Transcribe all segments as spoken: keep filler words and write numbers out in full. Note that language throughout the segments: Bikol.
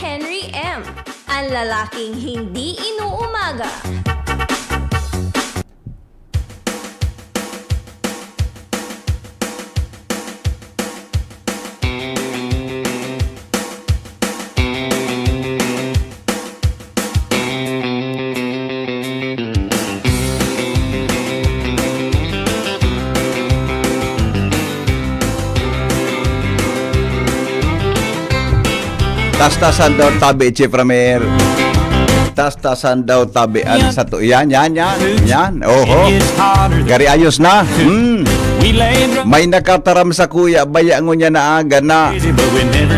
Henry M, ang lalaking hindi inuumaga. Tastasan daw tabi, Chief Ramir. Tastasan daw tabi an sato. Yan, yan, yan. Yan. Oho. Gari ayos na. Hmm. May nakataram sa kuya, baya ngunyan na aga na.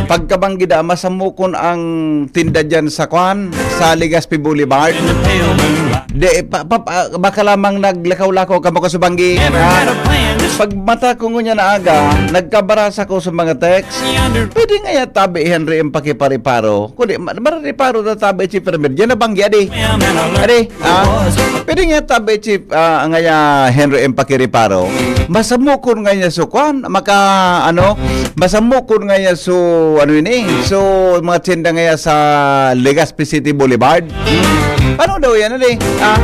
Pagkabanggi da, masamukon ang tinda dyan sa kwan, sa Legazpi Boulevard. Di, pa, pa, pa, baka lamang naglakaw-lakaw ka makasubanggi. Ha? Pag mata ko ngunyan na aga, nagkabarasa ko sa mga text. Pwede nga ya tabi, Henry, ang pakipariparo. Kundi, ma-, marariparo na tabi, Chief Ramir. Diyan na banggi, adi. Adi, ah, pwede nga tabi, Chief, ah, nga ya Henry, ang pakiriparo. Masamukon nga niya sukwan. Maka, ano, masamukon nga niya su, ano ini? So, mga tinda nga ya sa Legazpi City Boulevard. Hmm? Paano daw yan, adi? Ah,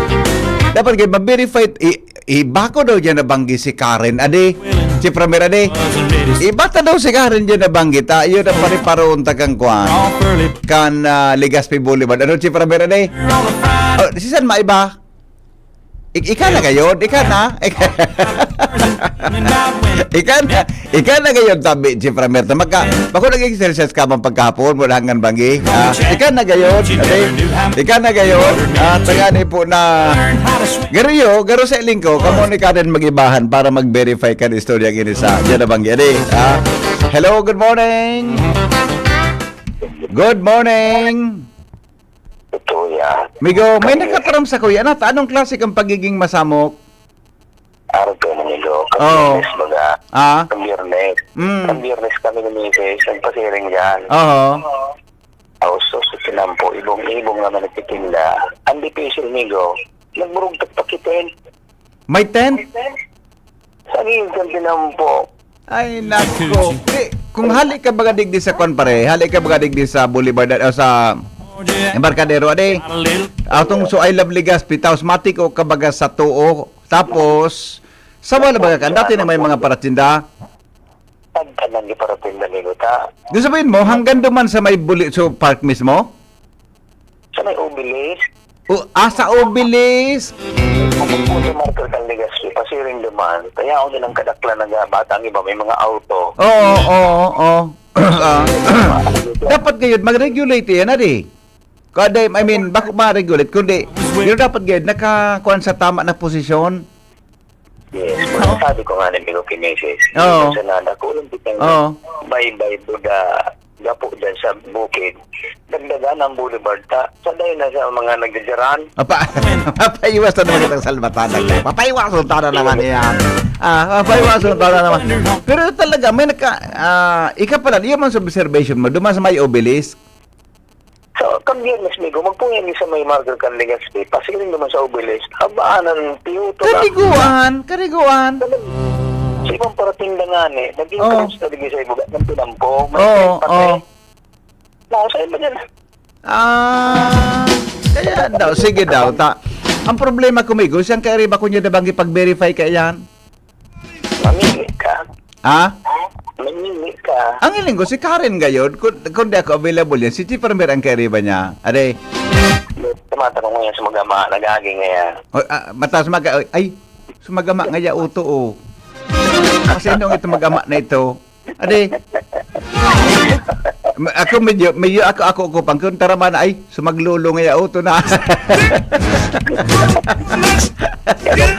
dapat kayo ma-verify. I, Iba ko daw dyan nabanggi si Karen, adi. Si Pramer, adi. Iba ta daw si Karen dyan nabanggi. Ta, yun ang pariparoon ta kang kwan. Kan, ah, Legazpi Boulevard. Ano, si Pramer, adi? Oh, si San Maiba? Ik ika na kayo? Ika na? Ika na? Ika na gayon, tabi, Chief Ramirta. Magka, bako nag-exercise ka man pagkahapon, mula hanggang banggi. Ah, ika na gayon, ate. Ika na gayon. Ah, tagani po na. Gariyo, garo sa lingko, kamo ni Karen mag-ibahan para mag-verify kan istorya ini sa diyan na banggi. Ade, ah, hello, good morning. Good morning. Ito yan. Migo, may Kami- nakataram sa kuya na, ta, anong klase kang pagiging masamok? Araw ka na nilo. Kang Oo. Biyernes, baga. Ah? Kang Biyernes. Mm. Kang Biyernes kami ni Misis, nagpasiring dyan. Oo. Aw, sus, tinampo, ibong-ibong naman nagtitinda. Ang difícil, migo, nagburugtak pa ki tent. May tent? Sa gilid kang tinampo. Ay, nako. Di, kung hali ka baga digdi sa kwan, pare, hali ka baga digdi sa Boulevard, o sa Embarcadero, ade. Atong so I Love Legazpi, tapos matiko ka baga sa tuo, tapos, sa wala baga ka, dati na may mga paratinda. Pagka nang iparatinda ni Luta. Gusto sabihin mo, hanggang duman sa may buli, so park mismo? Sa may Obelis. O, ah, sa Obelis. Kung magpunta Marco Callegas, pasiring duman. Kaya ako din ang kadaklan na nga bata ang iba, may mga auto. Oo, oo, oo. Ah. Dapat gayud, mag-regulate yan, adi. Kada, I mean, bako ma-regulate, kundi, pero dapat gayud, nakakuan sa tama na posisyon. Yes, mga sabi ko nga ni Milo kay Misis, Oo. Sa nada ko, yung pitang Oo. Baybay, Buda, gapo dyan sa bukid. Dagdagan ang boulevard ta. Sa dahil na sa mga nagjajaran. Apa-, papaiwasan naman kitang salbatanan. Papaiwasan ta na naman yan. Ah, papaiwasan ta na naman. Pero talaga, may nagka-, ah, ika pala, di man sa observation mo, duman sa may obelisk. So, kang Biyernes, Migo, magpungan niyo sa may Marker kan Legazpi, pasiring naman sa Obelis, habaan ang piuto na. Kariguan, kariguan. Sa ibang parating na nga ni, naging Oo. Close na digdi sa ibuga ng tinampo. May Oo, pati. Oo. Nasa iba dyan. Ah, kaya daw, sige daw, ta. Ang problema ko, Migo, siyang kairiba ko niya na bang ipag-verify ka yan? Mamili ka. Ha? Mamili ka. Ang hiling ko, si Karen gayod, kun, kun di ako available yan, si Chief Ramir ang kairiba niya. Are. Tumatanong ngayon sa mag-ama, nag-aagi ngayon. O, ah, mata sa mag-, ay, sa mag-ama nga ya, uto, oh. Kasi nung ito mag-ama na ito, Adi. Ma-, ako medyo, medyo ako, ako, ako pang kontra man, ay, sumaglulong ya, uto na.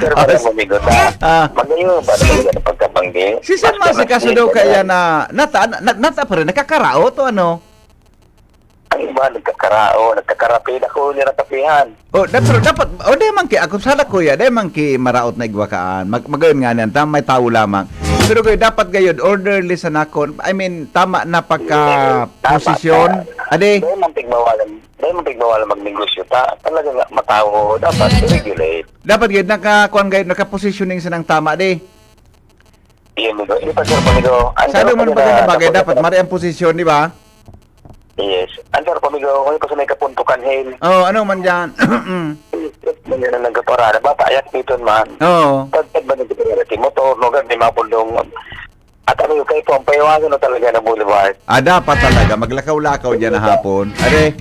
Pero pala mo, Migo, ta. Ah. Magayon ba talaga ang pagkabanggi? Si San Mas Masi kaso daw kaya na, nata, na, nata pa rin, nakakaraot o ano? Ang iba, nagkakarao, nagkakarapid ako, nirakapihan. Oh, da-, pero dapat, oh, di man ki, ako sana, kuya, di man ki maraot na igwakaan. Mag-, magayon nga niyan, ta, may tawo lamang. Pero kayo, dapat gayod, orderly sa nakon. I mean, tama na pagka Tama posisyon. ka. Ade, Dahil man tigbawalan, dahil man tigbawalan magnegosyo ta, talaga nga matawo, dapat i-regulate. dapat gayod, nakakuan gayod, nakapositioning sa nang tama, di. Iyon, Migo. Hindi pa, sir, Migo. Ang Sa ano tanong man ko pagkakita na, bagay, dapat dapat mari ang posisyon, di ba? Yes. Andar, pamigo, kami pa sa may Kapuntukan Hill. Oh, ano man dyan? Manyan ang nagkaparada. Bata, ayak dito man. Oo. Pagpag ba nagkaparada? Si motor, no, ganda, mapundong. At ano yung kayo po, ang payawagan na talaga ng boulevard. Ah, dapat talaga. Maglakaw-lakaw dyan na hapon. Are,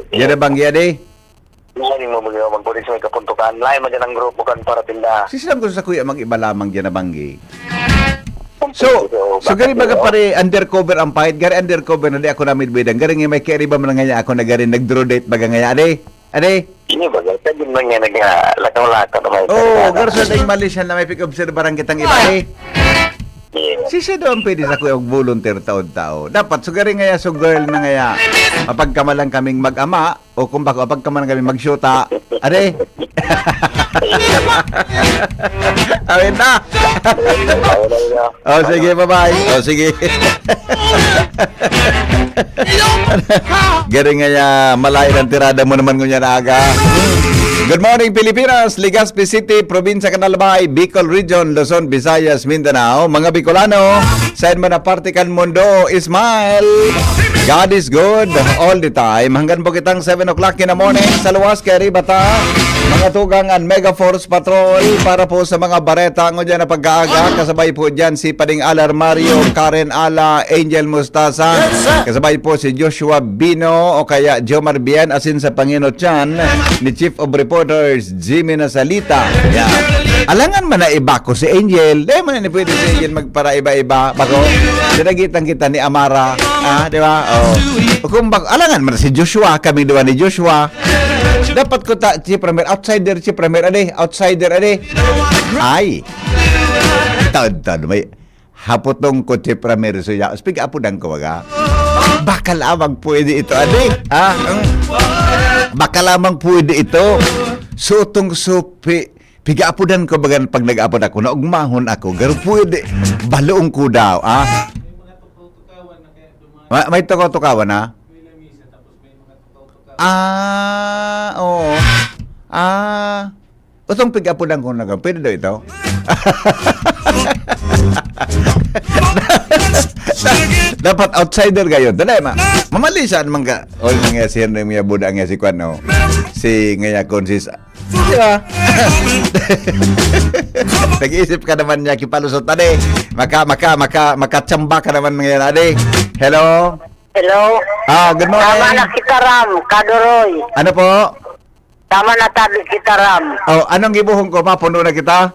dyan na banggi, ade? Yan yung mga magpulis may Kapuntukan. Lain man dyan ang grupo kan para tinda. Sisilang ko sa kuya, mag-iba lamang dyan na banggi. So, so gari baga pare undercover ang fight, gari undercover na di ako namin bidang, gari nga may kairiba man nga ako na gari nag-draw date baga nga ade. Ade? Ini baga, kagin man nga naglakaw-lakaw na may Oo, kairiba. Garo sa dayong Malaysian na may pag-obserbaran kitang iba, eh. Yeah. Si siya daw ang pwede sa kuya og volunteer taon-taon. Dapat, so gari nga ya, so girl na nga ya, mapagkamalan kaming mag-ama, o kung bako, mapagkamalan kami magsyuta. Ade? Awit na. Awit na. Oh, sige, bye-bye. Oh, sige. Garing nga ya, malain ang tirada mo naman ngunyan na aga. Good morning, Pilipinas. Legazpi City, Probinsya kan Albay, Bicol Region, Luzon, Visayas, Mindanao. Mga Bicolano, sain man na parte kan mundo, smile. God is good all the time. Hanggang po kitang seven o'clock in the morning. Sa luwas, kay Ribata. Mga tugang and Mega Force Patrol para po sa mga bareta. Ngunyan na pag-aaga, kasabay po dyan si Pading Alar Mario, Karen Ala, Angel Mustasa. Kasabay po si Joshua Bino o kaya Jomar Bien, asin sa Pangino Chan ni Chief of Reporters, Jimmy Nasalita. Yan. Alangan man na iba ko si Angel. Dahil man na pwede si Angel magpara-iba-iba. Bako, dinagitan kita ni Amara. Ah, di ba? Oh. O kung bak-, alangan man si Joshua, kami duwa ni Joshua. Dapat ko ta, si Premier, outsider si Premier, ade, outsider, ade. Ay. Taon-taon, may hapotong ko si Premier, so ya, speak apo dang ko, waga. Baka lamang pwede ito, ade. Ha? Mm. Baka lamang pwede ito. Sutong supi. Piga-apodan ko bagan pag nag-apod ako, naugmahon ako. Garo pwede. Baloong ko daw, ah. Ma-, may tukaw-tukawan na? Ah, oo. Ah. Utong piga-apodan ko na, pwede daw ito? Dapat outsider kayo. Dali, ma-, mamalisan man ka. O, nga si Henry, nga buda, nga si Kwan, oh. Si, nga ya, kung si sa-, di ba? Nag-iisip ka naman niya, kipalusot, ade. Maka, maka, maka, makachamba ka naman ngayon, ade. Hello? Hello? Ah, good morning. Tama na kita, Ram, Kadoroy. Ano po? Tama na, tabi kita, Ram. Oh, anong gibuhon ko? Mapuno na kita?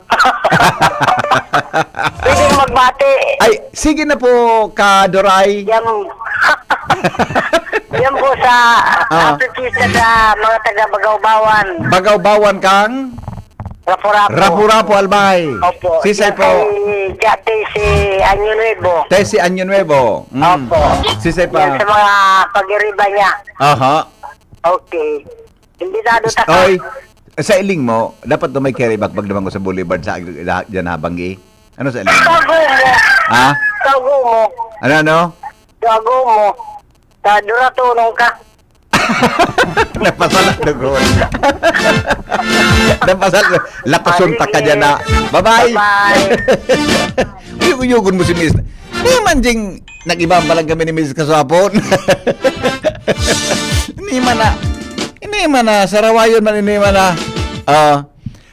Pwede magbati. Ay, sige na po, Kadoray. Yan. Yan po sa Ah. Happy Fiesta sa mga taga Bagawbawan. Bagawbawan kang? Rapu-rapu. Rapu-rapu, Albay. Opo. Sisay Yan po? Kay Jate si Año Nuevo. Tayo si Año Nuevo. Mm. Opo. Sisay pa? Yan sa mga pag-iriba niya. Aha. Okay. Imbitado ta ka. Oy, sa iling mo, dapat na may carry back pag naman ko sa Boulevard sa ag-, lahat dyan habang eh. Ano sa iling mo? Tago mo. Ha? Tago mo. Ano, ano? Tago mo. Sa duratunong ka. Napasal na dugon. Napasal na. Latuson ta ka dyan na. Bye-bye. Bye-bye. Uyog-uyogon mo si Miss. Di man ding nag-iba pa lang kami ni Miss Kaswapon. Ini man na. Ini man na. Sarawayon man ini man na. Ah,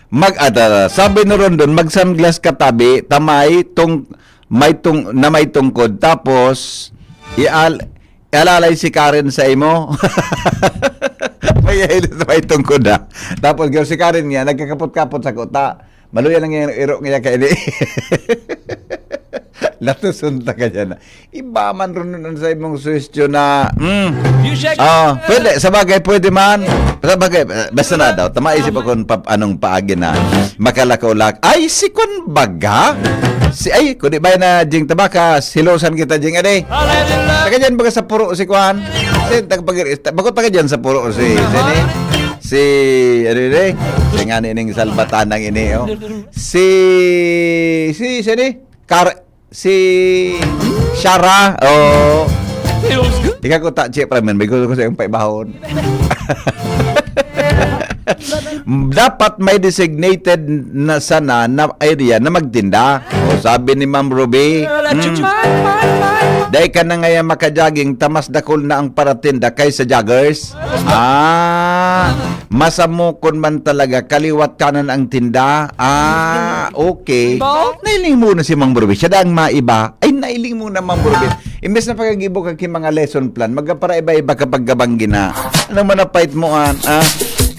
mag-, ah, sabi ni Rondon, mag-sunglass ka tabi, tamay, tung-, may tung-, na may tungkod. Tapos, ial-, ialalay si Karen sa imo. May hilis na may tungkod, ah. Tapos, girl, si Karen niya, nagkakapot-kapot sa kuta. Maluya lang yung iro niya kaini. Latuson ta ka dyan, ah. Iba man ron nun sa imong suwestyon na, mm. Ah, pwede. Sa bagay, pwede man. Sa bagay, eh, basta na daw. Tama isip ako pa, anong paagi na makalakaw-lak-, ay, si Kwan baga? Si, ay, kundi ba na, Jing Tabaka? Silosan kita, Jing, ade. Taga dyan baga sa Puro si Kwan? Si, taga, pag-, ta-, bako taga dyan sa Puro si, si, ni, si, ano yun, eh? Si nga ni ining Salbatanang ini, oh. Si, si, si, ni? Kar-, Si Shara, oh. Ikaw ko ta, Che, Pramen, may gusto ko sa iyong paibahon. Dapat may designated na sana na area na magtinda. O, sabi ni Ma'am Ruby, "Mm, dai ka na ngayon maka-jogging, ta mas dakul na ang paratinda kaysa joggers." Ah, masamukon man talaga, kaliwat kanan ang tinda. Ah, okay. Nailing muna si Ma'am Ruby. Siya daang maiba. Ay, nailing muna, Ma'am Ruby. Imbes na pagkagibo ka ki mga lesson plan, magkaparaiba-iba ka pagkabanggi na. Ano man ang pait mo, an? Ah?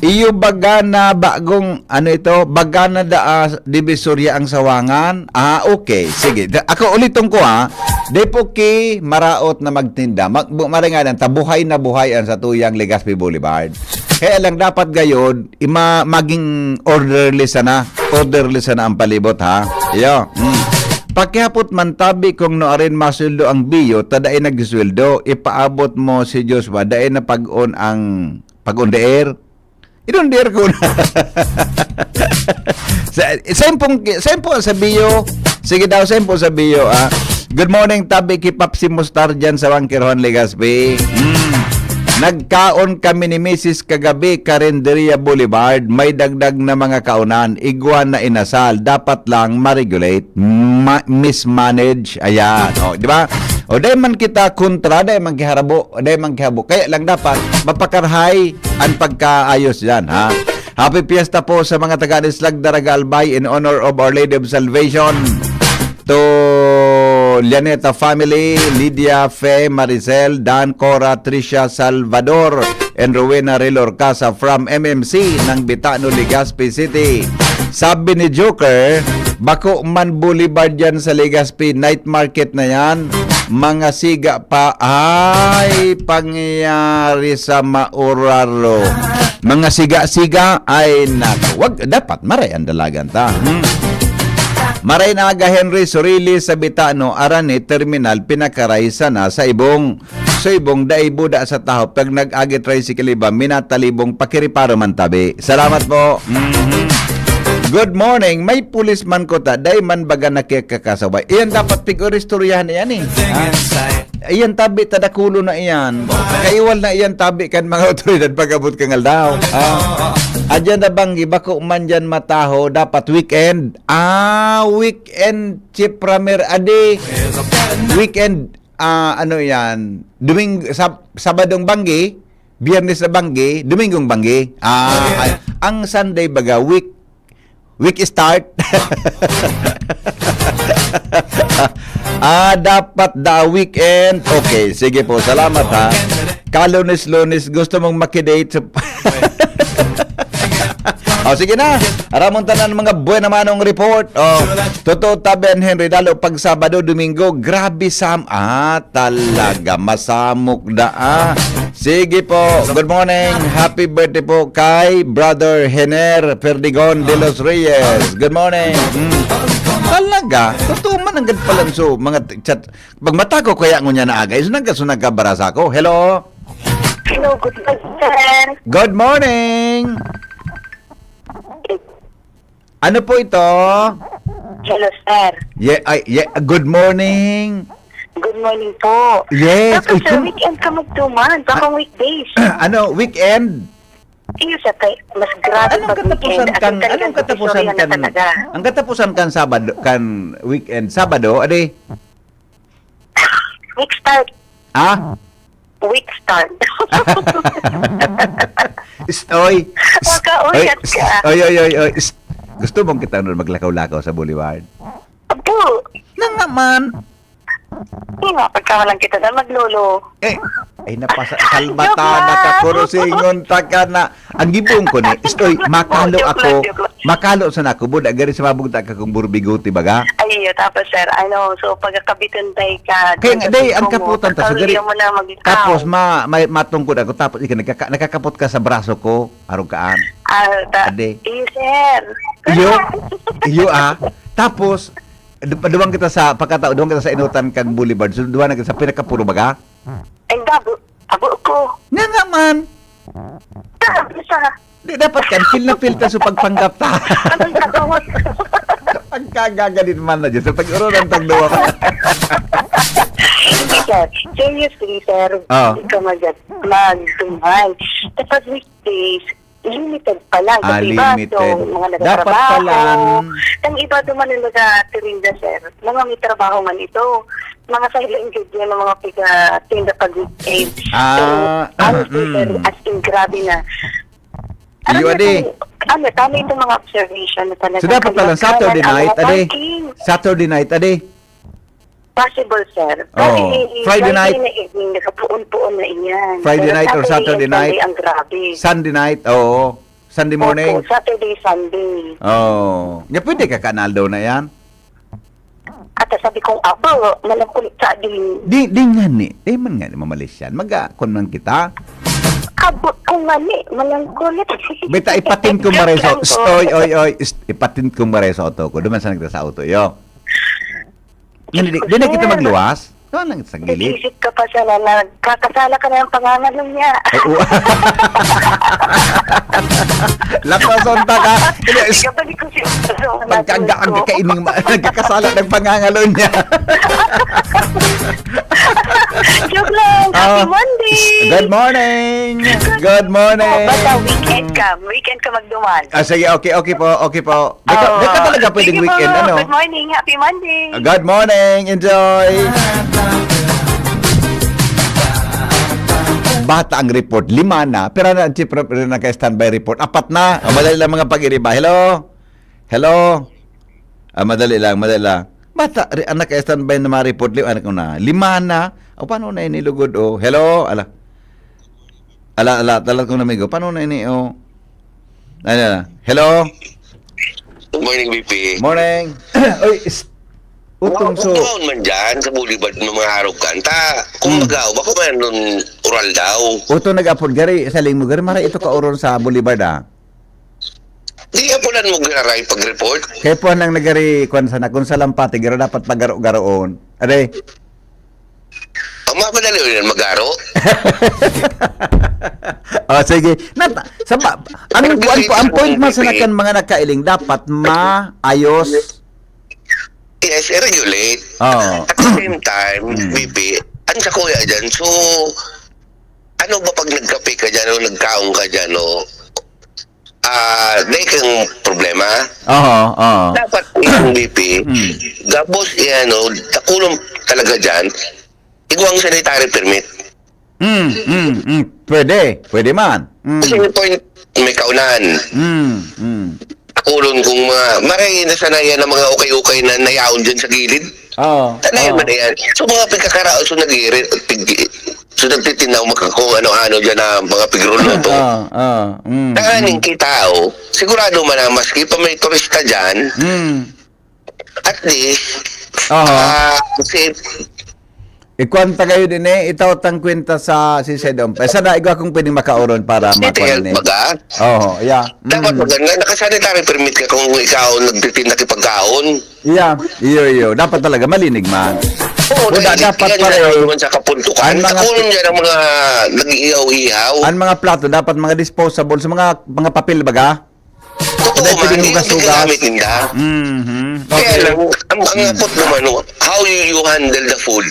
Iyo baga na bagong, ano ito? Baga na da, ah, Divisoria ang sawangan? Ah, okay. Sige. Da, ako, uliton ko, ha. Di po ki maraot na magtinda. Mag, bu-, maringanan, ta buhay na buhay ang satuyang Legazpi Boulevard. Kaya lang dapat gayod, ima, maging orderly sana. Orderly sana ang palibot, ha? Iyo. Mm. Pakihapot man tabi kung nuarin masweldo ang biyo, ta dai nagsweldo. Ipaabot mo si Joshua, dai na pag-on ang, pag-on the air. I-on the air ko na. Sa, sempong, sempong sa biyo. Sige daw, sempong sa biyo, ah. Good morning, tabi ki Papsi Mustar dyan sa Wangkirhon, Legazpi. Hmm. Nagkaon kami ni Misis kagabi, Carinderia Boulevard. May dagdag na mga kaonan. Igwa na inasal. Dapat lang ma-regulate. Ma-, mismanage. Ayan. O, di ba? O, dai man kita kontra, dai man kiharabo, dai man kihabo. Kaya lang dapat mapakarhay ang pagkaayos dyan, ha? Happy Fiesta po sa mga taga Islag, Daraga, Albay in honor of Our Lady of Salvation. To Lianeta family, Lydia, Fe, Maricel, Dan, Cora, Tricia, Salvador, and Rowena Rilorcasa from M M C ng Bitano, Legazpi City. Sabi ni Joker, bako man boulevard yan sa Legazpi, night market na yan. Mga siga pa, ay, pangyayari sa mauraro. Mga siga-siga, ay, naku, wag, dapat maray ang dalagan ta. Hmm? Maray na aga, Henry Sorili sa Bitano, Arani, Terminal, pinakaray sana sa Ibong. Sa Ibong, dai buda sa tahaw, pag nag-agi tricycle iba, minatalibong pakiriparo man tabi. Salamat po. Mhm. Good morning. May pulis man ko ta, dai man baga nakikakasabay. Iyan dapat pig-oristoryahan iyan eh. Ha? Iyan tabi, tadakulo na iyan. Kaiwal na iyan tabi kan mga otoridad pag-abot kang aldaw. Ah. Adyan na banggi, bako man dyan mataho, dapat weekend. Ah, weekend, Chief Ramer, adi. Weekend, ah, ano yan? Doming-, Sab-, Sabadong banggi, Biyernes na banggi, Domingong banggi. Ah, ay, ang Sunday baga, week, week start. Ah, dapat da weekend. Okay, sige po. Salamat, ha. Kalunes-Lunes, gusto mong makidate sa O, sige na. Aramon tanan mga buena manong report. O, totoo tabi an Henry, dalo pag Sabado, Domingo. Grabe, Sam. Ah, talaga. Masamok da, ah. Sige po. Good morning. Happy birthday po kay Brother Hener Perdigon de los Reyes. Good morning. Mm. Talaga. Totoo man ang gad palanso, mga t-, chat. Pag mata ko kaya ngunyan na aga, isunag ka, sunag ka, barasa ko. Hello? Hello, good morning, sir. Good morning. Ano po ito? Hello, sir. Ye-, ay, ye-, good morning. Good morning po. Yes. Dapat, Uy, sir, kum- weekend ka magtuman. Baka Ah. weekdays. Ano, weekend? Iyo, sir, kay mas grabe Anong pag katapusan weekend. As in, kan, talagang anong katapusan divisoria na kan, talaga. Ang katapusan kan Sabado, kan weekend, Sabado, adi? Week start. Ah? Week start. Ist-, oy. Makauyat Oy, ist-, ka. Oy, oy, oy, oy. Ist-, gusto mong kita nun maglakaw-lakaw sa boulevard? Apo. Na nga man. Di nga, pagka walang kita na maglolo. Eh, ay, napasa-, kalmata, Joke lang. Nakakurusingon ta ka na. Ang gibong ko ni, istoy, makalo Joke ako, lang, joke lang. Makalo sa nako, buda, gari sa mabugta ka kung burbigote, baga? Ay, iyo, tapos, sir, ano, so, pagkakabitan tayo ka, Kaya nga, dun sa day, ang siko mo, kaputan ta, so, tatawag gari, mo na mag-ikaw. Tapos, ma-, may, matungkod ako, tapos, ika, nagkaka-, nakakapot ka sa braso ko, arog kaan. Ah, ta-, Ade. Iyo, sir. Iyo, iyo, ah. Tapos, du-, duwang kita sa, pagkatao, duwang kita sa inutan kang Boulevard, so, duwang na kita sa pinakapuro, baga? Ay, dabo. Abo ko. Nga nga man. Sabi sa Di dapat kan, feel na feel ta sa pagpanggap ta. Anong katawag? Pagkagagadit man na dyan. Sa pag-urunan tang duwa ka. Hindi, sir. Seriously, sir. Ah. Hindi ka mag-, magduman. Kapag weekdays, Limited pa lang. Ah, kasi iba, limited. So, mga dapat nagtatrabaho. Pala, ang iba duman na nagtitirinda, sir. Mga may trabaho man ito. Mga silent good yan, mga piga-tinda pag weekend. Ah, so, honestly, mm, sir, as in, grabe na. Iyo, adi. Ano, tama itong mga observation na talaga. So, dapat pala Saturday night, adi. Saturday night, adi. Possible, sir. Kasi Friday night na evening, nakapuon-puon na iyan. Friday night or Saturday night? Pero Saturday and Sunday ang grabe. Sunday night, oo. Sunday morning? Opo, Saturday, Sunday. Oo. Nya, pwede ka kanal daw na yan? At sabi kong, "Abo, malangkulit sa din." Di, di nga ni. Di man nga ni mamalisyan. Mag-, ah, kun man kita. Abot ko nga ni, malangkulit. Beta, ipatin kong mareso. Joke lang po. Oy, oy, oy. Ipatin kong mareso auto ko. Duman sa nagta sa auto, yo. Hindi, di na kita magluwas. Doon lang sa gilid. Nag-isip ka pa siya na nagkakasala ka na ng pangangalo niya. Oo. Lapason ta ka. Hindi, is- Ikabalik ko siya sa mga Pagkagaag ko. Ka ining ma-, nagkakasala ng pangangalo niya. Joke lang. Happy Monday. Good morning. Good morning. Oh, basta weekend ka. Weekend ka magduman. Ah, sige, okay, okay po, okay po. Di ka, di ka talaga pwedeng weekend, ano? Sige po. Good morning. Happy Monday. Ah, good morning. Enjoy. Bata ang report. Lima na. Pero na, si Pro-, naka-standby report. Apat na. Ah, madali lang mga pag-iriba. Hello? Hello? Ah, madali lang, madali lang. Bata, re-, ang naka-standby na mga report, li-, ano ko na, lima na. O, paano na inilugod? O, hello? Ala. Ala, ala, talat kong amigo. Paano na ini? O. Ano na? Hello? Good morning, B P. Morning. Uy, is-, utong so. Wow, man dyan sa Boulevard ng mga arogan. Ta, kung Hmm. magaw, baka man nun oral daw. Uto nag-apod, gari, sa lingmo, gari, mara ito ka oron sa Boulevard, ah. Di apunan mo giraray pag-report? Kaya po nang nagari, kwan sana, kung sa lampati, garo dapat pagaro-garoon. Are. Ang mamadali yun yan, magaro? O, sige. Nat-, sa ba, ang, Pero ang, ang point mo sa P P. Nakan mga nakailing, dapat maayos. Yes, i-regulate. Oo. At the same time, Mm. B P, ang sa kuya dyan, so, ano ba pag nagkape ka dyan o nagkaon ka dyan o, ah, dahil kang problema? Oo, oo. Dapat itong B P, Mm. gabos, eh, ano, takulong talaga dyan, igwang sanitary permit. Mm, mm, mm. Pwede, pwede man. Mm. Kasi may point, may kaunan. Mm, mm. Takulon kung mga, maray nasanayan ng mga ukay-ukay na nayaon dyan sa gilid. Oo, Sanayan oo. man na yan. So, mga pagkakaraon, so, nag-iiri-, pig-, so, nagtitinda, mga kung ano-ano dyan na mga pigruluto. Oo, oo, mm, Tanganing mm. kitao, sigurado man na maski pa may turista dyan, Mm. at least, Aha. ah, safe. Ikuan ta kayo din eh, itaw tang kwenta sa si Sedom. Eh, sana igwa kung pwedeng makauron para Detail, makuha ni. Baga? Oo, yeah. Dapat Mm. maganda, naka-sanitary permit ka kung ikaw nagtitinda kipagkaon. Yeah, iyo, iyo. Dapat talaga malinig man. Oo, Wala, nailig dapat yan, pare, yan naman sa kapuntukan. Ang mga Kakulong dyan ang mga nag-iihaw-ihaw. Ang mga plato, dapat mga disposable sa mga, mga papel, baga? Totoo Dahil man, pwedeng yun ang hugas-hugas. ginagamit ninda. Mhm. Kaya Okay. lang, ang, ang Mm. apot naman, no, how you, you handle the food?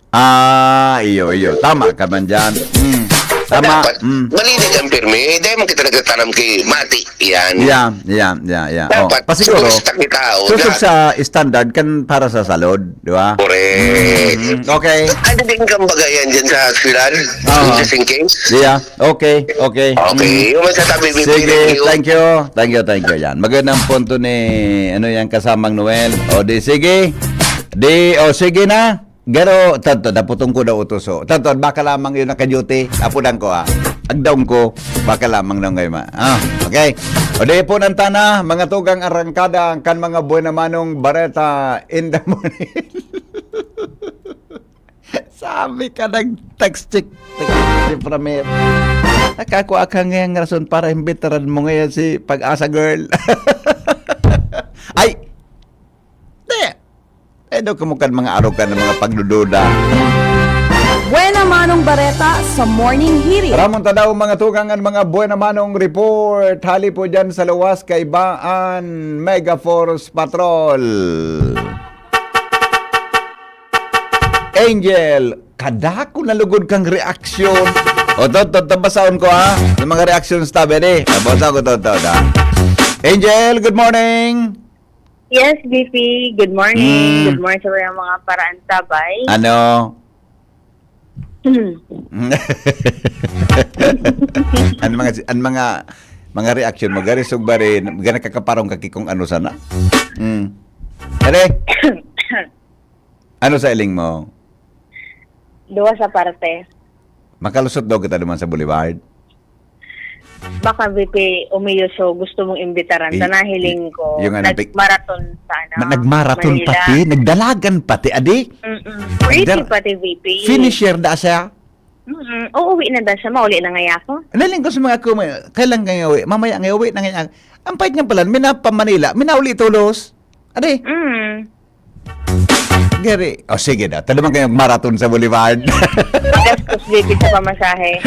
Ah, iyo, iyo. Tama ka man dyan. Mm. Tama. Dapat, Mm. malinig ang pirmi. Eh, dahil man kita nagtataram kay Mati, yan. Yeah, yeah, yeah, yeah. Oh, Dapat, pasiguro, sumusta kita, oh, susog na. sa standard kan para sa salod, di ba? Correct. Mm, okay. Ano din kang bagayan dyan sa syudad? Oo. Just in case? Yeah. Okay, okay. Okay, Mm. yung masasabi, Bibi, Sige, thank you. thank you. Thank you, thank you. Yan. Magandang punto ni, ano yan, kasamang Noel. O di, sige. Di, o sige na. Garo, tanto, naputong ko daw utuso. Tanto, baka lamang yun naka-duty. Apudan ko, ah. Agdaon ko, baka lamang nang ngayon, ah. Okay. O di, punan ta na, mga tugang arangkada, kan mga buena manong bareta in the morning. Sabi ka, nag-text check. Text check from here. Nakakuha ka ngayang rason para imbitaran mo ngayon si Pag-asa Girl. Ay! Di! Eh, daw kamukan mga arogan ng mga pagdududa. Buena Manong Bareta sa Morning Hirit. Ramon ta daw, mga tugang, ang mga buena manong report. Hali po dyan sa luwas, kaibaan, Mega Force Patrol. Angel, kadako na lugod kang reaksyon. O, to, to, to, basahon ko, ha? Yung mga reactions tabi, di. Basa ko, to, to, to. Angel, good morning. Yes, V P. Good morning. Mm. Good morning sa mga, mga paraantabay. Ano? Mm. Ang mga, ang mga, mga reaction mo, gari sugbari, gana kakaparong kaki kung ano sana. Mm. Ere? Ano sa iling mo? Duwa sa parte. Makalusot daw kita duman sa Boulevard. Baka V P umiyo, so gusto mong imbitaran. I-, ta nahiling i-, ko, yung ano, pic-, nagmarathon sana. Ma-, nagmarathon Manila. Pati, nagdalagan pati, adi? Mm-mm. Pretty Nagdal-, pati, V P. Finisher da siya? Mm-mm. Uuwi na da siya, mauli na ngaya ako. Naling ko sa mga ako, may-, kailan kayo uwi? Mamaya ngayon uwi na ngaya. Ang pait nga pala, minapa Manila, minauli tulos. Adi? Mm. Gary, o sige na, talo man kayo marathon sa Boulevard. Gastos, V P, sa pamasahe.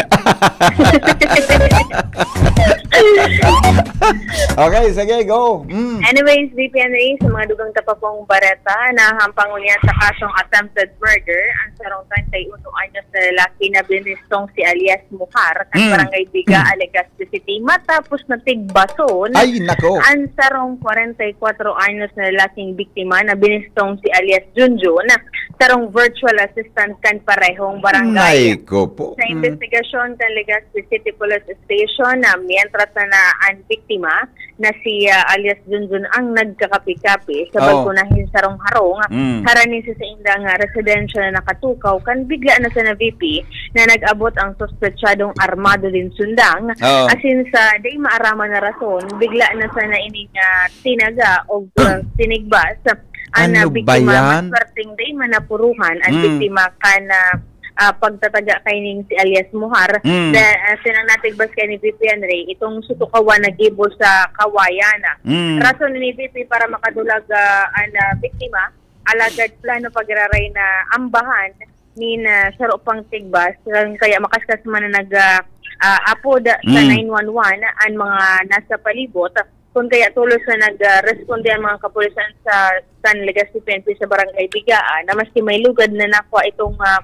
Okay, sige, go. Mm. Anyways, V P Henry, sa mga dugang tapapong bareta, nahahampang unya sa kasong attempted murder ang sarong treinta y uno anyos na lalaki na binistong si alias Muhar, kan Mm. Barangay Biga, Mm. Legazpi City, matapos na tigbason Ay, nako. ang sarong kwarenta y kwatro anyos na lalaking biktima na binistong si alias Junjun, sarong virtual assistant kan parehong barangay. Ay, ko po. Sa Mm. investigasyon kan Legazpi City Police Station, na mientras na, na an biktima na si, ah, alias Junjun ang nagkakapi-kapi sa Oo. balkona nin sarong harong, Mm. harani sa saindang, ah, residensya na nakatukaw, kan bigla na sana, V P, na nag-abot ang suspetsadong armado nin sundang. Oo. Asin sa dai maaraman na rason, bigla na sana ining, ah, tinaga o, ah, tinigbas an, ah, Ano ba biktima. yan? Maswerteng dai man napuruhan an Mm. biktima kan, ah, ah, pagtataga kaining si alias Muhar. Mm. Da-, ah, sinang natigbas kay ni V P Henry, itong sutukawan na gibo sa kawayan. Mm. Rason ni V P para makadulag, ah, an, ah, biktima, alagad plano pag-iraray na ambahan nin, ah, saro pang tigbas, kaya makaskas man na nag, ah, ah, apod sa Mm. nine one one an mga nasa palibot. Kun kaya tolos na nag, ah, responde ang mga kapulisan sa San Legazpi P N P sa Barangay Bigaan, na maski may lugad na nakwa itong, ah,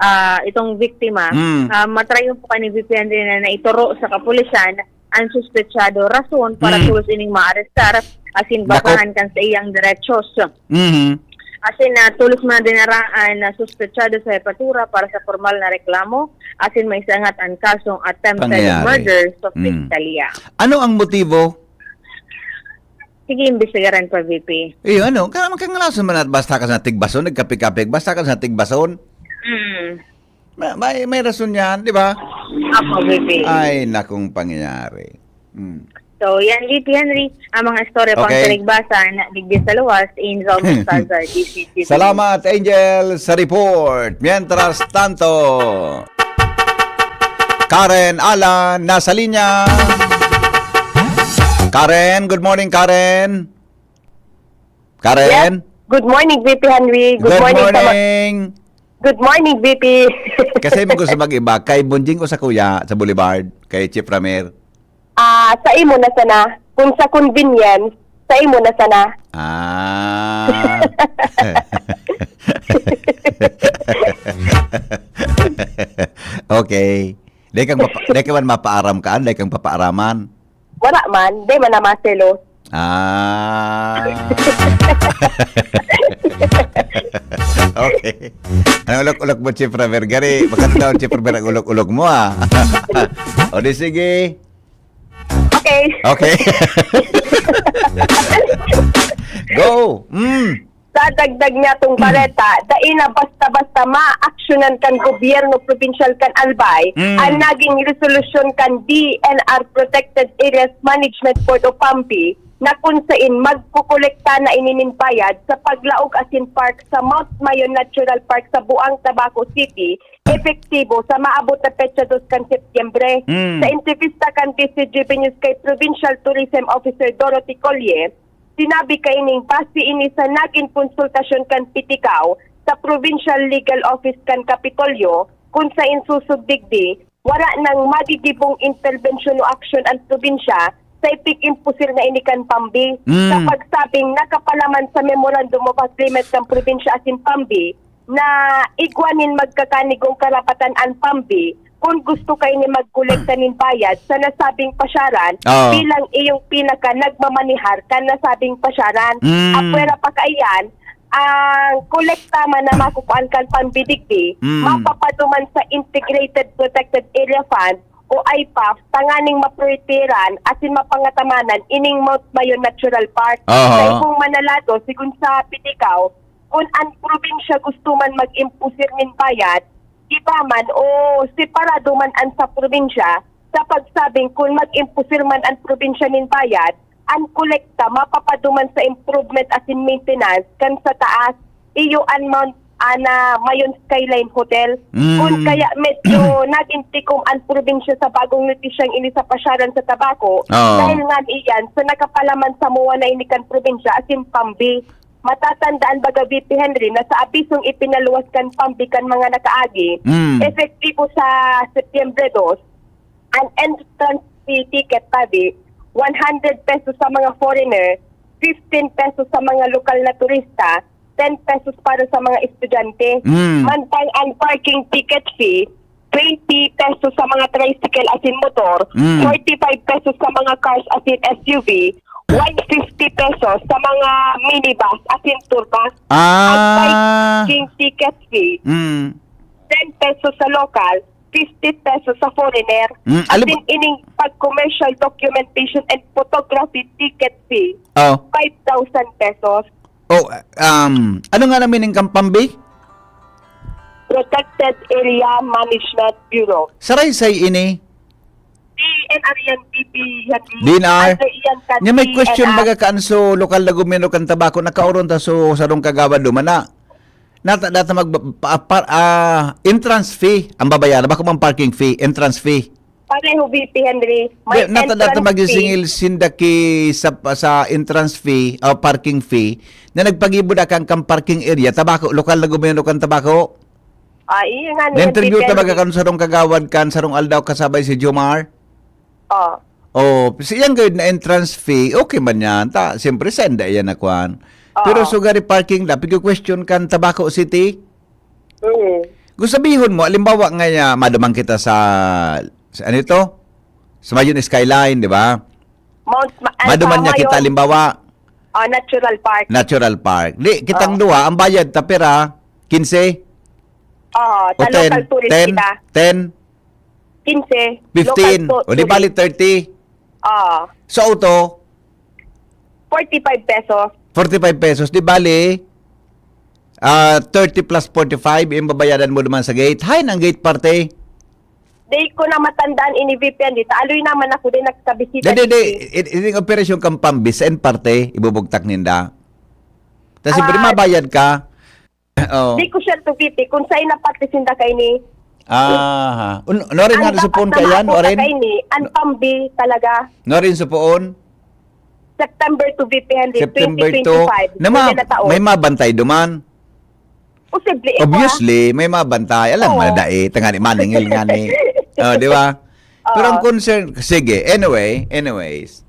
ah, itong biktima, Mm. ah, matrayon po ka ni V P Henry na naituro sa kapulisan ang suspetsado, rason para Mm. tolos ining maarestar, asin Nako. basahan kan sa iyang derechos. Mhm. Asin, ah, tolos man dinaraan na suspetsado sa hepatura para sa formal na reklamo, asin maisangat ang kasong attempted Pangyayari. murder sa Mm. piskalya. Ano ang motibo? Sige, imbestigaran pa, V P. Eh, ano? Kaya magkangalason man at basta ka sa tigbason, nagkapik-kapik, basta ka sa tigbason. Mm. Ma-, may, may rason yan, di ba? Apo, V P. Ay, nakong pangyayari. Mm. So, yan, V P Henry, ang mga istorya pang Okay. tarigbasan, digdi sa luwas, in Zone Mustasa, D C G. Salamat, Angel, sa report. Mientras tanto, Karen Alan, nasa linya. Karen, good morning, Karen. Karen? Yes. Good morning, V P Henry. Good Good morning sa ma-, morning. Good morning, V P. Kasi mo gusto mag-iba, kay Bunjing o sa Kuya, sa Boulevard, kay Chief Ramir? Ah, sa imo na sana. Kung sa convenience, sa imo na sana. Ah. Okay. Dai kang mapa-, dai ka man mapaaram kaan, dai kang papaaraman. Wala man, dai man na maselos. Ah. Okay. Ang ulok-ulok mo, Chief Ramir. Gari, maganda ang Chief Ramir ang ulok-ulok mo, ah. O di sige. Okay. Okay. Go. Mm. Sa dagdag niya tong bareta, dai na basta-basta maaksyonan kan gobyerno probinsyal kan Albay Mm. ang naging resolusyon kan D N R Protected Areas Management Board o PAMBI na kun sain magkokolekta na ini nin bayad sa paglaog asin park sa Mount Mayon Natural Park sa Buang, Tabaco City, epektibo sa maabot na petsa dos kan Setyembre. Mm. Sa entrevista kan D C G B News kay Provincial Tourism Officer Dorothy Colle, sinabi kaining base ini sa nagin konsultasyon kan Pitikao sa Provincial Legal Office kan Kapitolyo, kun sain sosog digdi, wala nang magigibong interbensyon o aksyon an probinsya sa ipig-imposer na ini kan PAMBI. Mm. Sa pagsabing nakapalaman sa Memorandum of Agreement kan probinsya asin PAMBI na igwa nin magkakanigong karapatan an PAMBI kung gusto kaini magkolekta nin bayad sa nasabing pasyaran, Oo. bilang iyong pinaka nagmamanihar kan nasabing pasyaran. Mm. Apwera pa kaiyan, ang kolekta man na makukuan kan pambidigdi, Mm. mapapaduman sa Integrated Protected Area Fund o I P A F, tanganing maprotektaran asin mapangatamanan ining Mount Mayon Natural Park. Aha. Sa ibong manalado, sigon sa Piticaw, kun an probinsya gusto man mag-impusir nin bayad, iba man o separado man an sa probinsya, sa pagsabing kun mag-impusir man an probinsya nin bayad, an kolekta mapapaduman sa improvement asin maintenance kan sa taas, iyo an Mount ana Mayon Skyline Hotel. Mm. Kun kaya medyo nagin tikom an probinsya sa bagong notisyang ini sa pasyaran sa Tabaco, Oo. dahil nga iyan sa nakapalaman sa muwa na ini kan probinsya asin pambi. Matatandaan baga, V P Henry, na sa abisong ipinaluwas kan pambi kan mga nakaagi, Mm. epektibo sa Setyembre dos, an entrance fee ticket padi, one hundred pesos sa mga foreigner, fifteen pesos sa mga lokal na turista, ten pesos para sa mga estudyante. Mm. Mantang ang parking ticket fee, twenty pesos sa mga tricycle asin motor, Mm. forty-five pesos sa mga cars asin S U V, one fifty pesos sa mga minibus asin tour bus. Ah. Ang parking ticket fee, Mm. ten pesos sa local, fifty pesos sa foreigner. Mm, At alam din ining pag-commercial documentation and photography ticket fee, Oh. five thousand pesos. Oh, um, ano nga naman yung kampambi? Protected Area Management Bureau. Saraysay ini? D N R yan, P P yan. D N R? Ano yan ka, Nya may question D N R? Baga kaan so lokal na gobierno kan Tabaco, nakaoron ta so sarong kagawad duman na. Nata, nata mag, pa, pa, ah, entrance fee ang babayaran, bako mang parking fee, entrance fee. Pareho, V P Henry. May Di, nata, nata entrance fee. Magsisingil sinda ki sa, sa entrance fee o parking fee na nagpagibo da kan, kan parking area, Tabaco, lokal na gobierno kan Tabaco. Ah, iyo nga niyan, Na-interview V P ta Henry. Baga kan sarong kagawad kan, sarong aldaw kasabay si Jomar. Oh. Oh, siyang gayud na entrance fee, okay man yan. Ta, siyempre, senda yan na kwan. Oo. Pero sugari parking da, pigyo-question kan Tabaco City. Mm. Kung sabihon mo, alimbawa nga, ah, maduman kita sa, sa ano ito? Sa Mayon Skyline, di ba? Mount Ma-, Maduman niya Mayon. Kita, alimbawa. Oh, Natural Park. Natural Park. Di, kitang Oh. duha, ang bayad ta pira, kinse? Oo, O sa ten, local tourist ten, kita. Ten? Kinse. Fifteen. Local to-, O di bali tourist. Thirty. Ah. Sa auto? Forty-five pesos. Forty-five pesos. Di bali, ah, thirty plus forty-five, yung babayadan mo naman sa gate. Hay, nang gate parte. Di ko na matandaan ini, V P N. Di, taaloy naman ako din, nakakabisita Di, di, di. dito. It, it, yung operasyon kang pambis, sa parte, ibubugtak ninda. Tapos siyempre, Ah. mabayad ka. Oo. Di ko sure to, P P, kung saan na parte sinda kaini. Aha. Un-, no rin Ang nga dapat supon na ka yan, mapunta Oren? Kaini, ang pambi talaga. No rin supon? September two, V P Henry, September two. twenty twenty-five. Na ma-, Hindi na taon. May mabantay duman. Posible, ikaw, ah. Obviously, may mabantay. Alam, Oo. Madai, tangani, maningil nga ni. Oh, di ba? Oo. Pero ang concern, sige, anyway, anyways.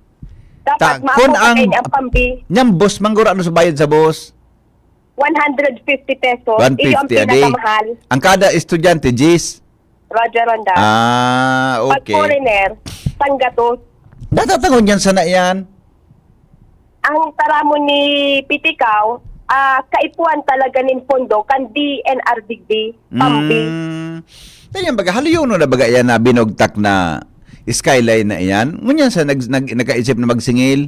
Dapat Ta-, maabot kun ang, kayo ang pambi. Niyang boss, manggura ano sa bayad sa boss? One hundred fifty pesos. One fifty, iyo ang adi. Pinakamahal. Ang kada estudyante, diyes. Roger Ronda. Ah, okay. Pag foreigner, tanggatos. Natatangon yan sana yan. Ang taramon ni Piticaw, ah, kaipuhan talaga nin pondo kan D N R digdi, pambi. Mm. Kaya baga, haliyono na baga yan na binugtak na skyline na yan? Ngunyan sa nag-, nag-, nagkaisip na magsingil?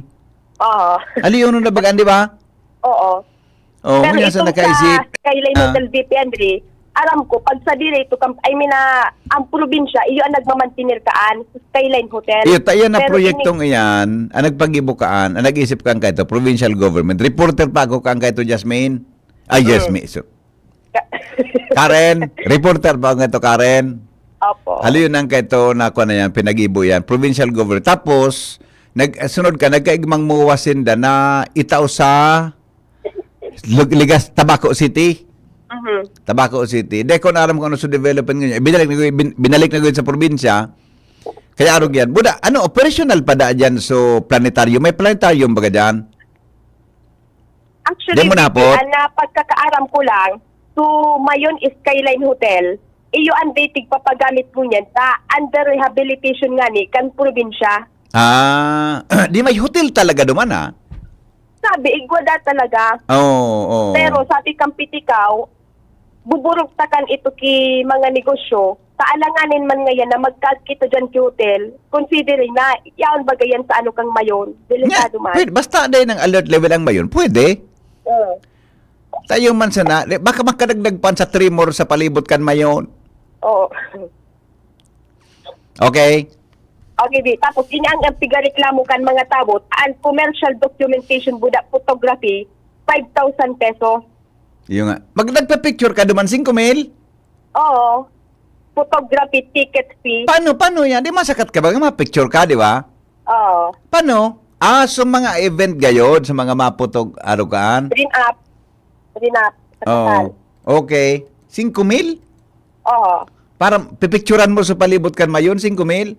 Oo. Haliyono na baga, di ba? Oo. Oh, Pero ngunyan sa itong nakaisip, sa Skyline ah. Hotel, V P Henry, aram ko, pag sa dire, ito, kam-, I mean, ah, ang probinsya, iyo ang nagmamantener kaan sa Skyline Hotel. Iyo, ta-, iyan na Pero proyektong ini- iyan, ang nagpagibo kaan, ang nag-isip kaan kaito, provincial government. Reporter pa ako kaan kaito, Jasmine. Ay, Mm. Jasmine. So, Ka- Karen, reporter pa ako kaito, Karen. Opo. Haliyo nang kaito na kuha na yan, pinagibo yan. Provincial government. Tapos, nag-, sunod ka, nagkaigmang muwas sinda na itao sa Lig-, Ligas, Tabaco City. Mhm. Tabaco City. Di ko na aram kung ano sa development ngayon. Binalik na, bin-, binalik na ngayon sa probinsya. Kaya arog yan. Buda, ano, operational pa da dyan so planetarium? May planetarium ba ka dyan? Actually, Di mo na, P P, Pot? Ang, ah, pagkakaaram ko lang, so, Mayon Skyline Hotel, iyo ang dating papagamit mo niyan ta under rehabilitation nga ni kan probinsya. Ah, di may hotel talaga duman, ah? Sabi, igwa da talaga. Oo, oo. Pero sabi kang Pitikaw, buburugtakan ito ki mga negosyo, kaalanganin man ngayon na magkagkita dyan ki hotel, considering na yaon bagay yan sa ano kang Mayon, delikado Nga, man. Pwede, basta dahil ng alert level ang Mayon, pwede. Oo. Tayo man sana, di- baka makadagdag pa sa tremor sa palibot kan Mayon. Oo. Okay? Okay, di. Tapos, ini ang pigareklamo kan mga tawo, ang commercial documentation buda photography, five thousand peso. Yung nga. Mag nagpa-picture ka duman, singko mil? Oo. Photography ticket fee. Paano, paano yan? Di masakat ka ba? Nga picture ka, di ba? Oo. Paano? Ah, sa mga event gayod, sa mga maputog arugaan? Rin up. Rin up. Sa kasal. Oo. Okay. Singko mil? Oo. Para pipicturan mo sa palibot kan Mayon, singko mil?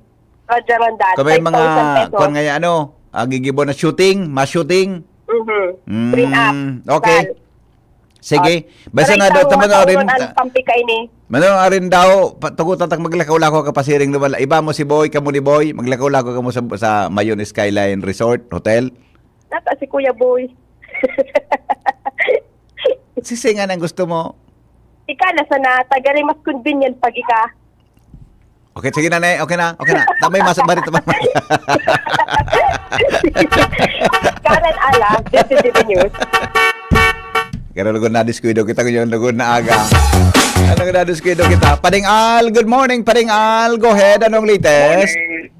Roger Rondan, Kung may mga, five thousand pesos. Kwan nga yan, ano, ah, gigibo na shooting, mass shooting. Mhm. Mm, Rin up. Okay. Kasal. Sige. Oh. Basta Aray, na daw, tama na rin. Ang pampika ini. Mano, arin daw, pa-, tugot tatak maglakaw-lakaw ka pasiring naman. Iba mo si Boy, kamo ni Boy, maglakaw-lakaw kamo sa, sa Mayon Skyline Resort Hotel. Nata si Kuya Boy. Sisi nga nang gusto mo. Ika na sana, tagari mas convenient pag ika. Okay, sige na, ne. Okay na, okay na. Tamay mas, bari, tamay mas. Karen Ala, J C T V News. Pero lugod na diskuido kita ngayong lugod na aga. Ano na diskuido kita? Pading Al, good morning, Pading Al. Go ahead, anong latest? Morning.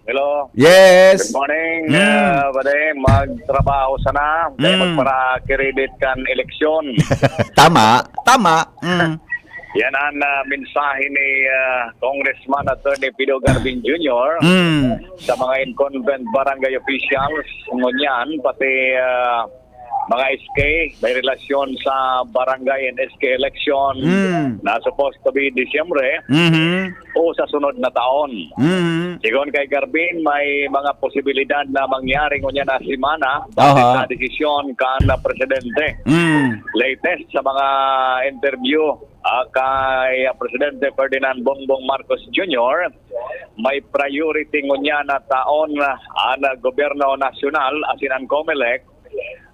Hello. Yes. Good morning, Mm. ah, pare. Magtrabaho sana. Kaya Mm. magpara-credit kan eleksyon. Tama, tama. Mm. Yan ang, ah, mensahe ni, ah, Congressman Attorney Pido Garbin Junior Mm. sa mga incumbent barangay officials ngunyan, pati, ah, mga S K, may relasyon sa barangay and S K election Mm. na supposed to be Disyembre Mhm. o sa sunod na taon. Mhm. Sigon kay Garbin, may mga posibilidad na mangyari ngunyan na semana, base Aha. sa desisyon kan presidente. Mm. Latest sa mga interview, ah, kay Presidente Ferdinand Bongbong Marcos Junior, may priority ngunyan na taon, ah, ang gobyerno nasyonal, asin ang Comelec,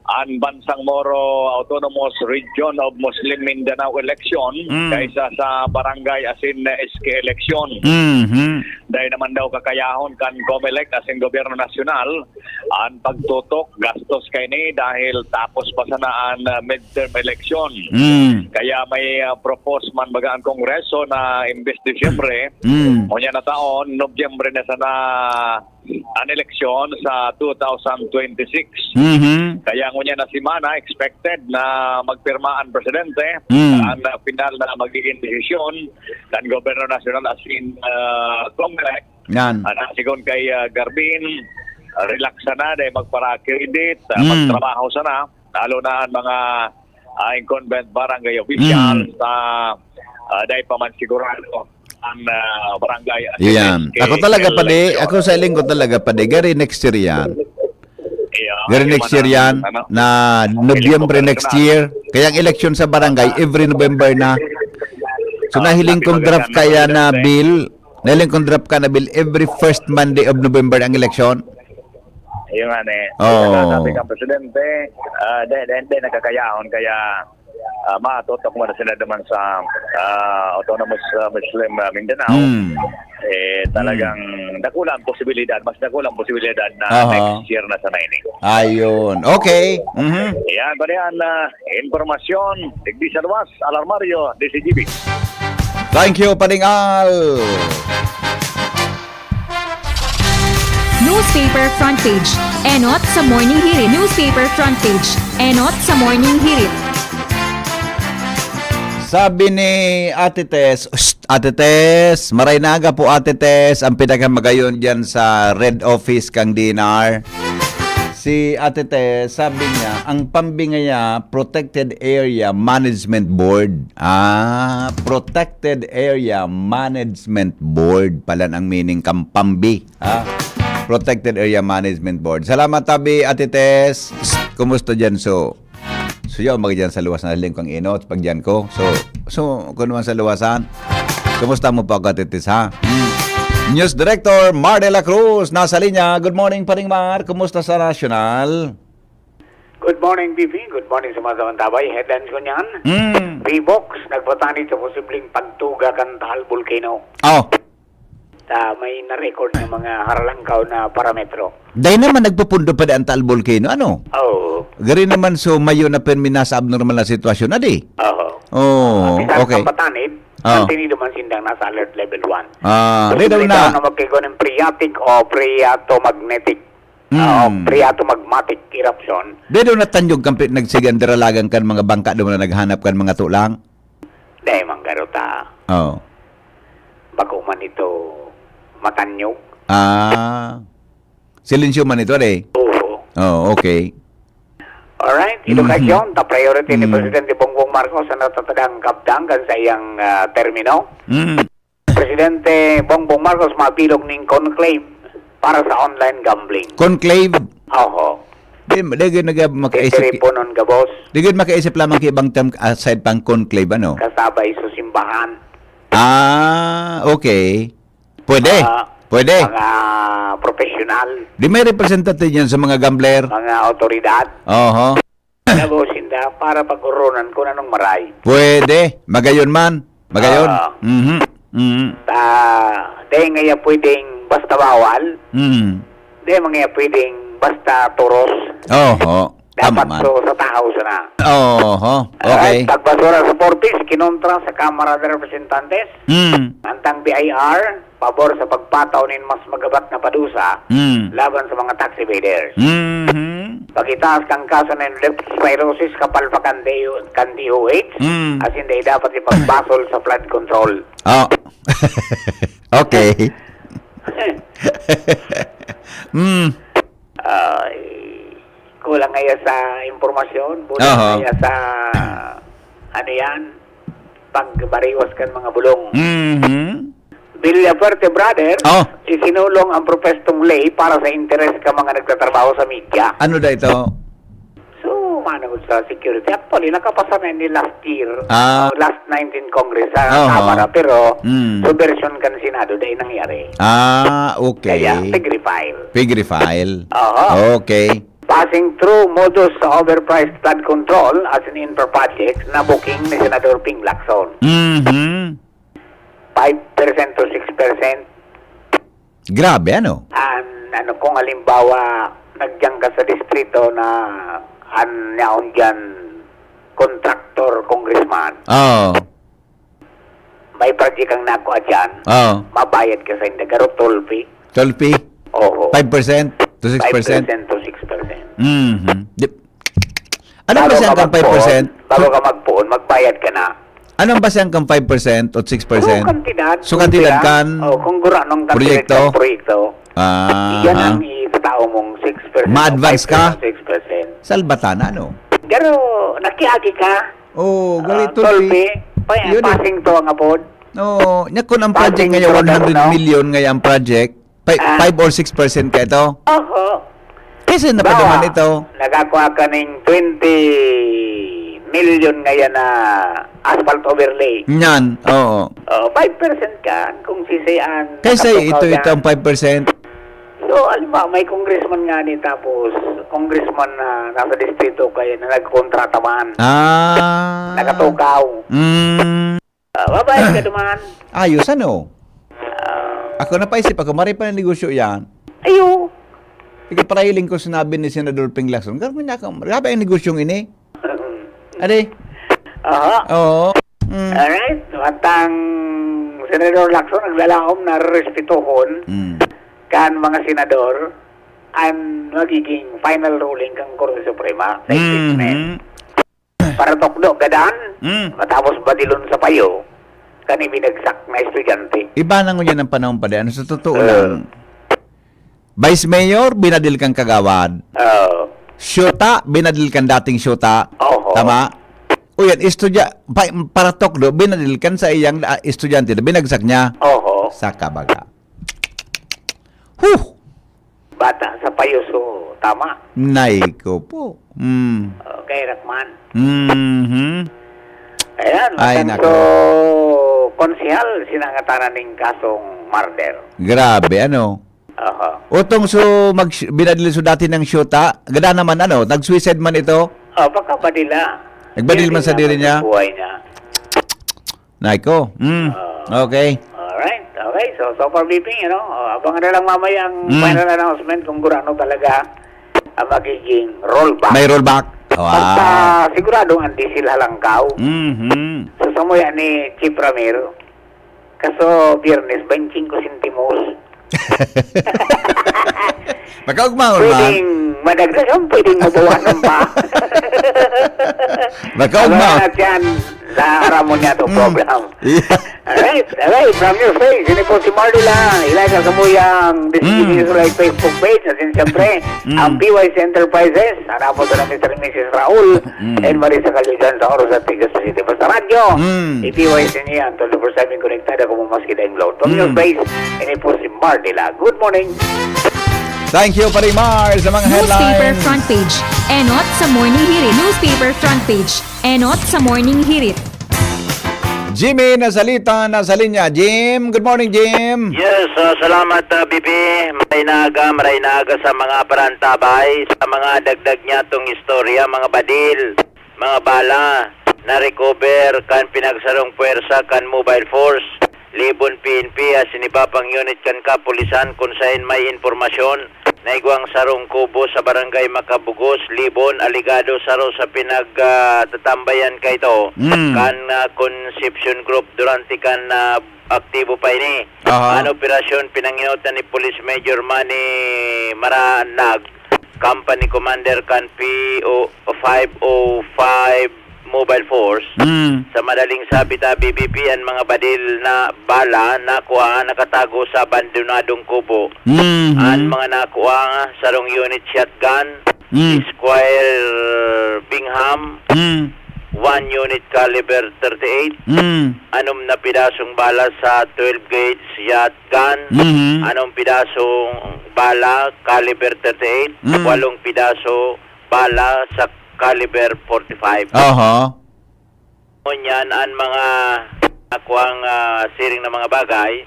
ang Bansang Moro Autonomous Region of Muslim Mindanao election Mm. kaysa sa barangay asin S K election. Mhm. Dahil naman daw kakayahon kan Comelec asin gobyerno nasyonal ang pagtutok gastos kaini dahil tapos pa sana ang, ah, midterm election. Mm. Kaya may, ah, propose man baga ang Kongreso na imbes Disyembre, Mm. ngunyan na taon, Nobyembre na sana ang eleksyon sa two thousand twenty-six. Mhm. Kaya ngunyan na semana, expected na magpirma ang presidente Mm. ang, ah, final na magiging desisyon kan gobyerno nasyonal asin, ah, Comelec. Yan. At, ah, sigon kay, ah, Garbin, ah, relax sana, dahil magpara-credit, ah, Mm. magtrabaho sana, lalo na ang mga, ah, incumbent barangay officials Mm. sa, ah, dahil pa man sigurado ang, ah, barangay at Yan. S K Ako talaga, padi, election. Ako sa iling ko talaga, padi, gari next year yan. Yeah, Gari yung next year mga, yan, ano, na Nobyembre next personal. year. Kaya ang eleksyon sa barangay, every November na. So, Ah, nahiling sabi kong ko draft ganyan, kaya na Presidente. bill, nahiling kong draft ka na bill, every first Monday of November ang eleksyon. Yung nga, eh. Oo. Sabi kang presidente, ah, de, de, de, nakakayahon, kaya, ah, matutok mo na sila naman sa, ah, Autonomous, ah, Muslim, ah, Mindanao. Hmm. Eh, talagang Hmm. dakula ang posibilidad, mas dakula ang posibilidad na Aha. next year na sana ini. Ayun. Okay. Mhm. Yan, pare, ang, ah, impormasyon. Digdi sa luwas, Alarmario, D C G B. Thank you, Pading Al. Newspaper front page. Enot sa Morning Hirit. Newspaper front page. Enot sa Morning Hirit. Sabi ni Ate Tess, "Shh, Ate Tess, maray na aga po, Ate Tess, ang pinakamagayon dyan sa Red Office kang D N R." Si Ate Tess, sabi niya, ang Pambi ngaya, Protected Area Management Board. Ah, Protected Area Management Board pala ang meaning kang Pambi, ha? Protected Area Management Board. Salamat, tabi, Ate Tess. Psst, kumusta dyan, so? So, yaw, magdiyan sa luwas na lingkang inot, pagdiyan ko. So, so, kung naman sa luwasan, kumusta mo pa, Katitis, ha? Hmm. News Director Mar de la Cruz, nasa linya. Good morning, Paring Mar. Kumusta sa National? Good morning, B P. Good morning sa mga kamantabay. Headlines ko niyan. Hmm. P-box, nagpatanid sa posibleng pagtuga kan Taal Volcano. Oh. Ta, may na-record na mga haralangkaw na parametro. Dahil naman nagpupundo pa di ang Taal Volcano, ano? Oo. Gari naman, so, mayo na permi nasa abnormal na sitwasyon na di? Oo. Oh, Bisan okay. Ang patanid, Oh. Mantinido man sindang nasa alert level one. Ah, Posible di daw daw na na magkaigo ng phreatic o phreatomagnetic, Mm. ah, o phreatomagmatic eruption. Di daw natanyog kan pi-, nagsigan daralagan kan mga bangka, daw na naghanap kan mga tulang? Dahil man garo ta. Oh. Bako man ito matanyog. Ah. Silensyo man ito, de? Oo. Oh, okay. Alright, Mhm. Edukasyon, ta priority ni Mhm. Presidente Bongbong Marcos ang natatadang kabtang kan sa iyang, ah, termino. Mhm. Presidente Bongbong Marcos mabilog ning conclave para sa online gambling. Conclave? Oho. Di, di gid nag-, makaisip, Titiriponon gabos. Di gid makaisip lamang ki ibang term aside pang conclave, ano? Kasabay sa simbahan. Ah, okay. Pwede. Ah, Pwede. Mga professional. Di may representative yan sa mga gambler? Mga otoridad. Oho. Gabos sinda para pag-oronan kung anong maray. Pwede. Magayon man. Magayon. Ah. Mhm. Mhm. Ta, dahil nga yan pwedeng basta bawal, Mm. dahil nga yan pwedeng basta turos. Oho. Dapat Tama man. so, sa tao sana. Oho. Okay. Alright, pagbasura sa Four Ps, kinontra sa Kamara de Representantes. Mm. Antang B I R, pabor sa pagpataw nin mas magabat na padusa Mm. laban sa mga tax evaders. Mhm. Pagitaas kang kaso nin leptospirosis, kapalpakan kan D O, kan D O H, Mm. asin dai dapat ipagbasol sa flood control. Oh. Okay. Mm. Ay, kulang ngaya sa impormasyon, kulang Oho. ngaya sa, ano yan, pagbariwas kan mga bulong. Mhm. Villafuerte Brothers, Oh. isinulong ang propestong ley para sa interes ka mga nagtatrabaho sa media. Ano da ito? So, managod sa security. Actually, nakapasa na ni last year, Ah. uh, last nineteen Congress sa Oho. Kamara, pero Mm. subversion kan Senado, dahil nangyari. Ah, okay. Kaya, pig refile. Pig refile. Oho. Okay. Passing through modus sa overpriced flood control as an infra project na booking ni Senador Ping Lacson. Mhm. Five percent to six percent. Grabe, ano? An, ano, kung halimbawa, nagyan ka sa distrito na an yaon diyan, kontraktor, congressman. Oo. May project kang nakuha diyan, Oo. mabayad ka sa inda, garo toll fee. Toll fee? Oo. Five percent to six percent? Five percent to six percent. Mhm. Di, ano ba Bago siya ka ang five percent? magpoon, bago ka magpoon, magbayad ka na. Ano ba siya ang five percent o six percent? Kung kantidad, So, kung kantidad pira, kan oh, kung gura nung kantidad proyekto? kan proyekto, Ah, iyan ha? ang itatao mong six percent o Ma-advance ka? five percent, six percent. Salbatana, no? Pero, nakiagi ka? Oh, Ah, gari, tol, Tolpi, eh. pa-, Yun, eh. passing to ang apod. No, nya kun ang project Passing ngayon, through the, one hundred million no? ngayon ang project, pa-, Ah. five or six percent ka ito? Oho. Kasi Bawa, napaduman ito. nagkakuha ka ning twenty million ngayon na asphalt overlay. Yan, oo. Oh, five percent ka, kung sisian, Kaysa nakatukaw ito, ka. ito ang five percent. So, alam mo, may congressman nga ni, tapos congressman na nasa distrito kaya na nagkontrata man. Ah. Nakatukaw. Mm. Ah, babae ka duman. Ayos, ano? Ah. Ako napaisip ako, maray pa na negosyo yan. Ayo. Ika, parahiling ko sinabi ni Senador Ping Lacson, "Grabe niya ako, grabe ang negosyong ini." Ade? Aha. Oo. Mm. Alright. At ang Senador Lacson, naglalaom na respetuhon Mm. kan mga senador ang magiging final ruling kan Korte Suprema sa impeachment. Mhm. Para tukdo, gadan, Mm. matapos badilon sa payo, kan ibinagsak na estudyante. Iba na ngunyan ang panahon pa di. Ano sa totoo Eh. lang? Vice Mayor, binadil kang kagawad. Oo. Syuta, binadil kang dating syuta. Oho. Tama? O yan, estudya-, pa-, para tukdo, binadil kang sa iyang, ah, estudyante na binagsak niya. Oho. Sa kabaga. Huh! Bata sa Payoso, tama? Nay ko po. Mm. Okay, Rakman. Mhm. Ayan, Ay, matang nako. So, konsehal, sinangatanan ning kasong murder. Grabe, ano? Aha. Utong so, mag binadil so dati ng syuta, gada naman, ano, nag-suicide man ito? Oh, baka ba nila? Nagbadil man sa diri niya? Buhay niya. Nay ko. Mm. Ah. Okay. Alright. Okay. So, so far, Biping, you know, oh, abangan na lang mamaya ang Mm. final announcement kung gurano talaga ang magiging rollback. May rollback. Wow. Basta sigurado ang diesel halangkaw. Mhm. So, samuya ni Chief Ramiro. Kaso, Biyernes, twenty-five sentimos. Makaugmaon, man. Pwedeng madagdagan, pwedeng mabawasan pa. Makaugmaon. Abangan natin yan sa Ramon niya itong Mm. program. Yeah. Alright, alright. From your face, ini po si Marley lang. Ilike ang samuyang Mm. Disability Live Facebook page. At yun, siyempre, Mm. ang P Y C Enterprises. Hanapon sa Mister and Missus Raul Mm. and Marisa Calyo dyan sa Oros at Tigas City. Basta radyo, Mm. i-P Y C niya. Twenty-four seven connected ako mo maski daing load. From your Mm. face, ini po si Marley lang. Good morning. Thank you, Pare Mar, sa mga Newspaper headlines. Front Page. Enot sa Morning Hirit. Newspaper Front Page. Enot sa Morning Hirit. Jimmy, nasalita na sa linya. Jim, good morning, Jim. Yes, ah, salamat, ah, B B. Maray na aga, maray na aga sa mga parantabay, sa mga dagdag niya tong istorya, mga badil, mga bala, na-recover kan pinagsarong puwersa kan Mobile Force, Libon P N P, asin iba pang unit kan kapulisan kun saen may impormasyon na igwang sarong kubo sa Barangay Macabugos, Libon, alegado saro sa pinag, ah, tatambayan kaito Mm. kan, ah, Concepcion Group durante kan, ah, aktibo pa ini. Aha. An operasyon pinanginotan ni Police Major Manny Maranag, Company Commander kan P O five oh five Mobile Force. Mm. Sa madaling sabi ta, B B P, an mga badil na bala na kua nakatago sa abandonadong kubo. Mhm. An mga nakua, sarong unit shotgun, Mm. square Bingham, Mm. one unit caliber thirty-eight, Mm. anom na pidasong bala sa twelve gauge shotgun, Mhm. anom pidasong bala caliber thirty-eight, Mm. walong pidaso bala sa caliber forty-five. Aha. Ngunyan, an mga nakuang, ah, siring na mga bagay,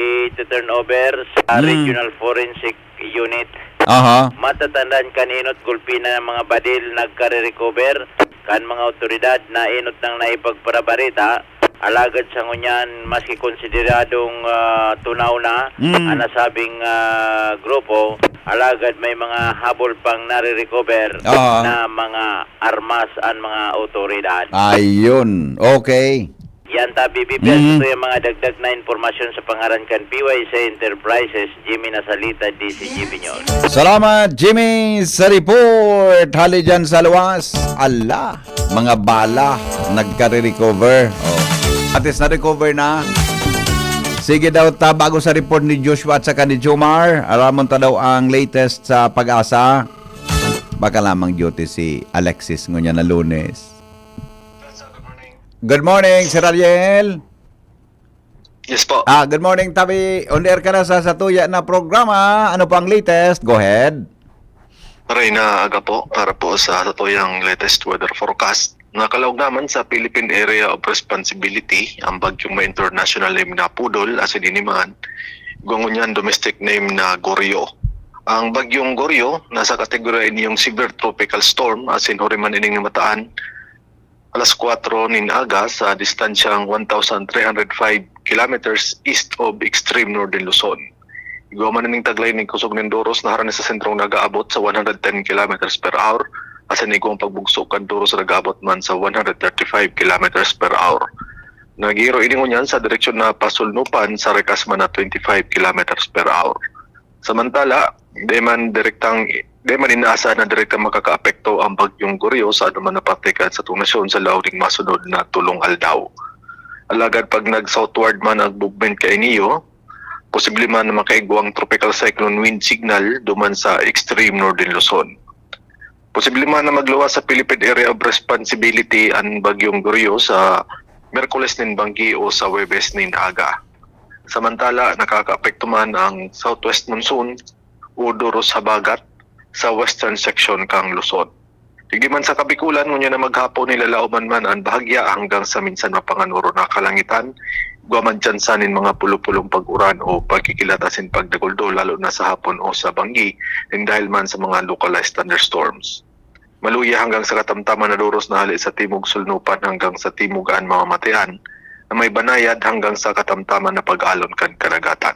i-turn over sa Mm. Regional Forensic Unit. Aha. Matatandaan kan enot gulpi na mga badil nagkare-recover kan mga awtoridad na enot nang naipagparabareta. Alagad sa ngunyan, maski konsideradong, ah, tunaw na Mm. an nasabing, ah, grupo, alagad may mga habol pang nare-recover Ah. na mga armas an mga awtoridad. Ayun. Okay. Yan ta, B B P, Mhm. ito yung mga dagdag na impormasyon sa pangaran kan P Y C Enterprises, Jimmy Nasalita, D C G B News. Salamat, Jimmy, sa report. Hali dyan sa luwas. Ala, mga bala, nagkare-recover. Oh. At least na-recover na. Sige daw ta, bago sa report ni Joshua at saka ni Jomar, aramon ta daw ang latest sa Pag-asa. Baka lamang duty si Alexis ngunyan na Lunes. Good morning, Sir Ariel. Yes po. Ah, good morning, Tabi. On air ka na sa Satuya na programa. Ano po ang latest? Go ahead. Maray na aga po para po sa satuyang latest weather forecast. Nakalaog naman sa Philippine Area of Responsibility ang bagyong may international name na Pudol, asin ini man, igwa ngunyan domestic name na Goryo. Ang bagyong Goryo nasa kategorya ini yung severe tropical storm, asin huri man ining namataan alas kwatro nin aga sa distansyang one thousand three hundred five kilometers east of extreme northern Luzon. Igwa man ning taglay ning kusog nin doros na harani sa sentrong nagaabot sa one hundred ten kilometers per hour, asin igwang pagbugso kan doros nagaabot man sa one hundred thirty-five kilometers per hour. Nagiro ini ngunyan sa direksyon na pasulnupan sa rikas man na twenty-five kilometers per hour. Samantala, di man direktang di man inaasahan na direktang makakaapekto ang Bagyong Goryo sa anuman na parte kan satong nasyon sa laog ning masunod na tolong aldaw. Alagad pag nag-southward man ang movement kaini, posible man na makaigwang tropical cyclone wind signal duman sa extreme northern Luzon. Posible man na magluwas sa Philippine Area of Responsibility ang Bagyong Goryo sa Miyerkules nin banggi o sa Huwebes nin aga. Samantala, nakakaapekto man ang southwest monsoon o duros habagat sa western section kan Luzon. Digdi man sa Kabikulan, ngunyan na maghapon nilalaoman man an bahagya hanggang sa minsan mapanganoro na kalangitan, igwa man tsansa nin mga pulupulong pag-uran o pagkikilata sin pagdaguldo, lalo na sa hapon o sa banggi, nin dahil man sa mga localized thunderstorms. Maluya hanggang sa katamtaman na duros na hali sa timog sulnupan hanggang sa timog an mamamatean, na may banayad hanggang sa katamtaman na pag-alon kan kadagatan.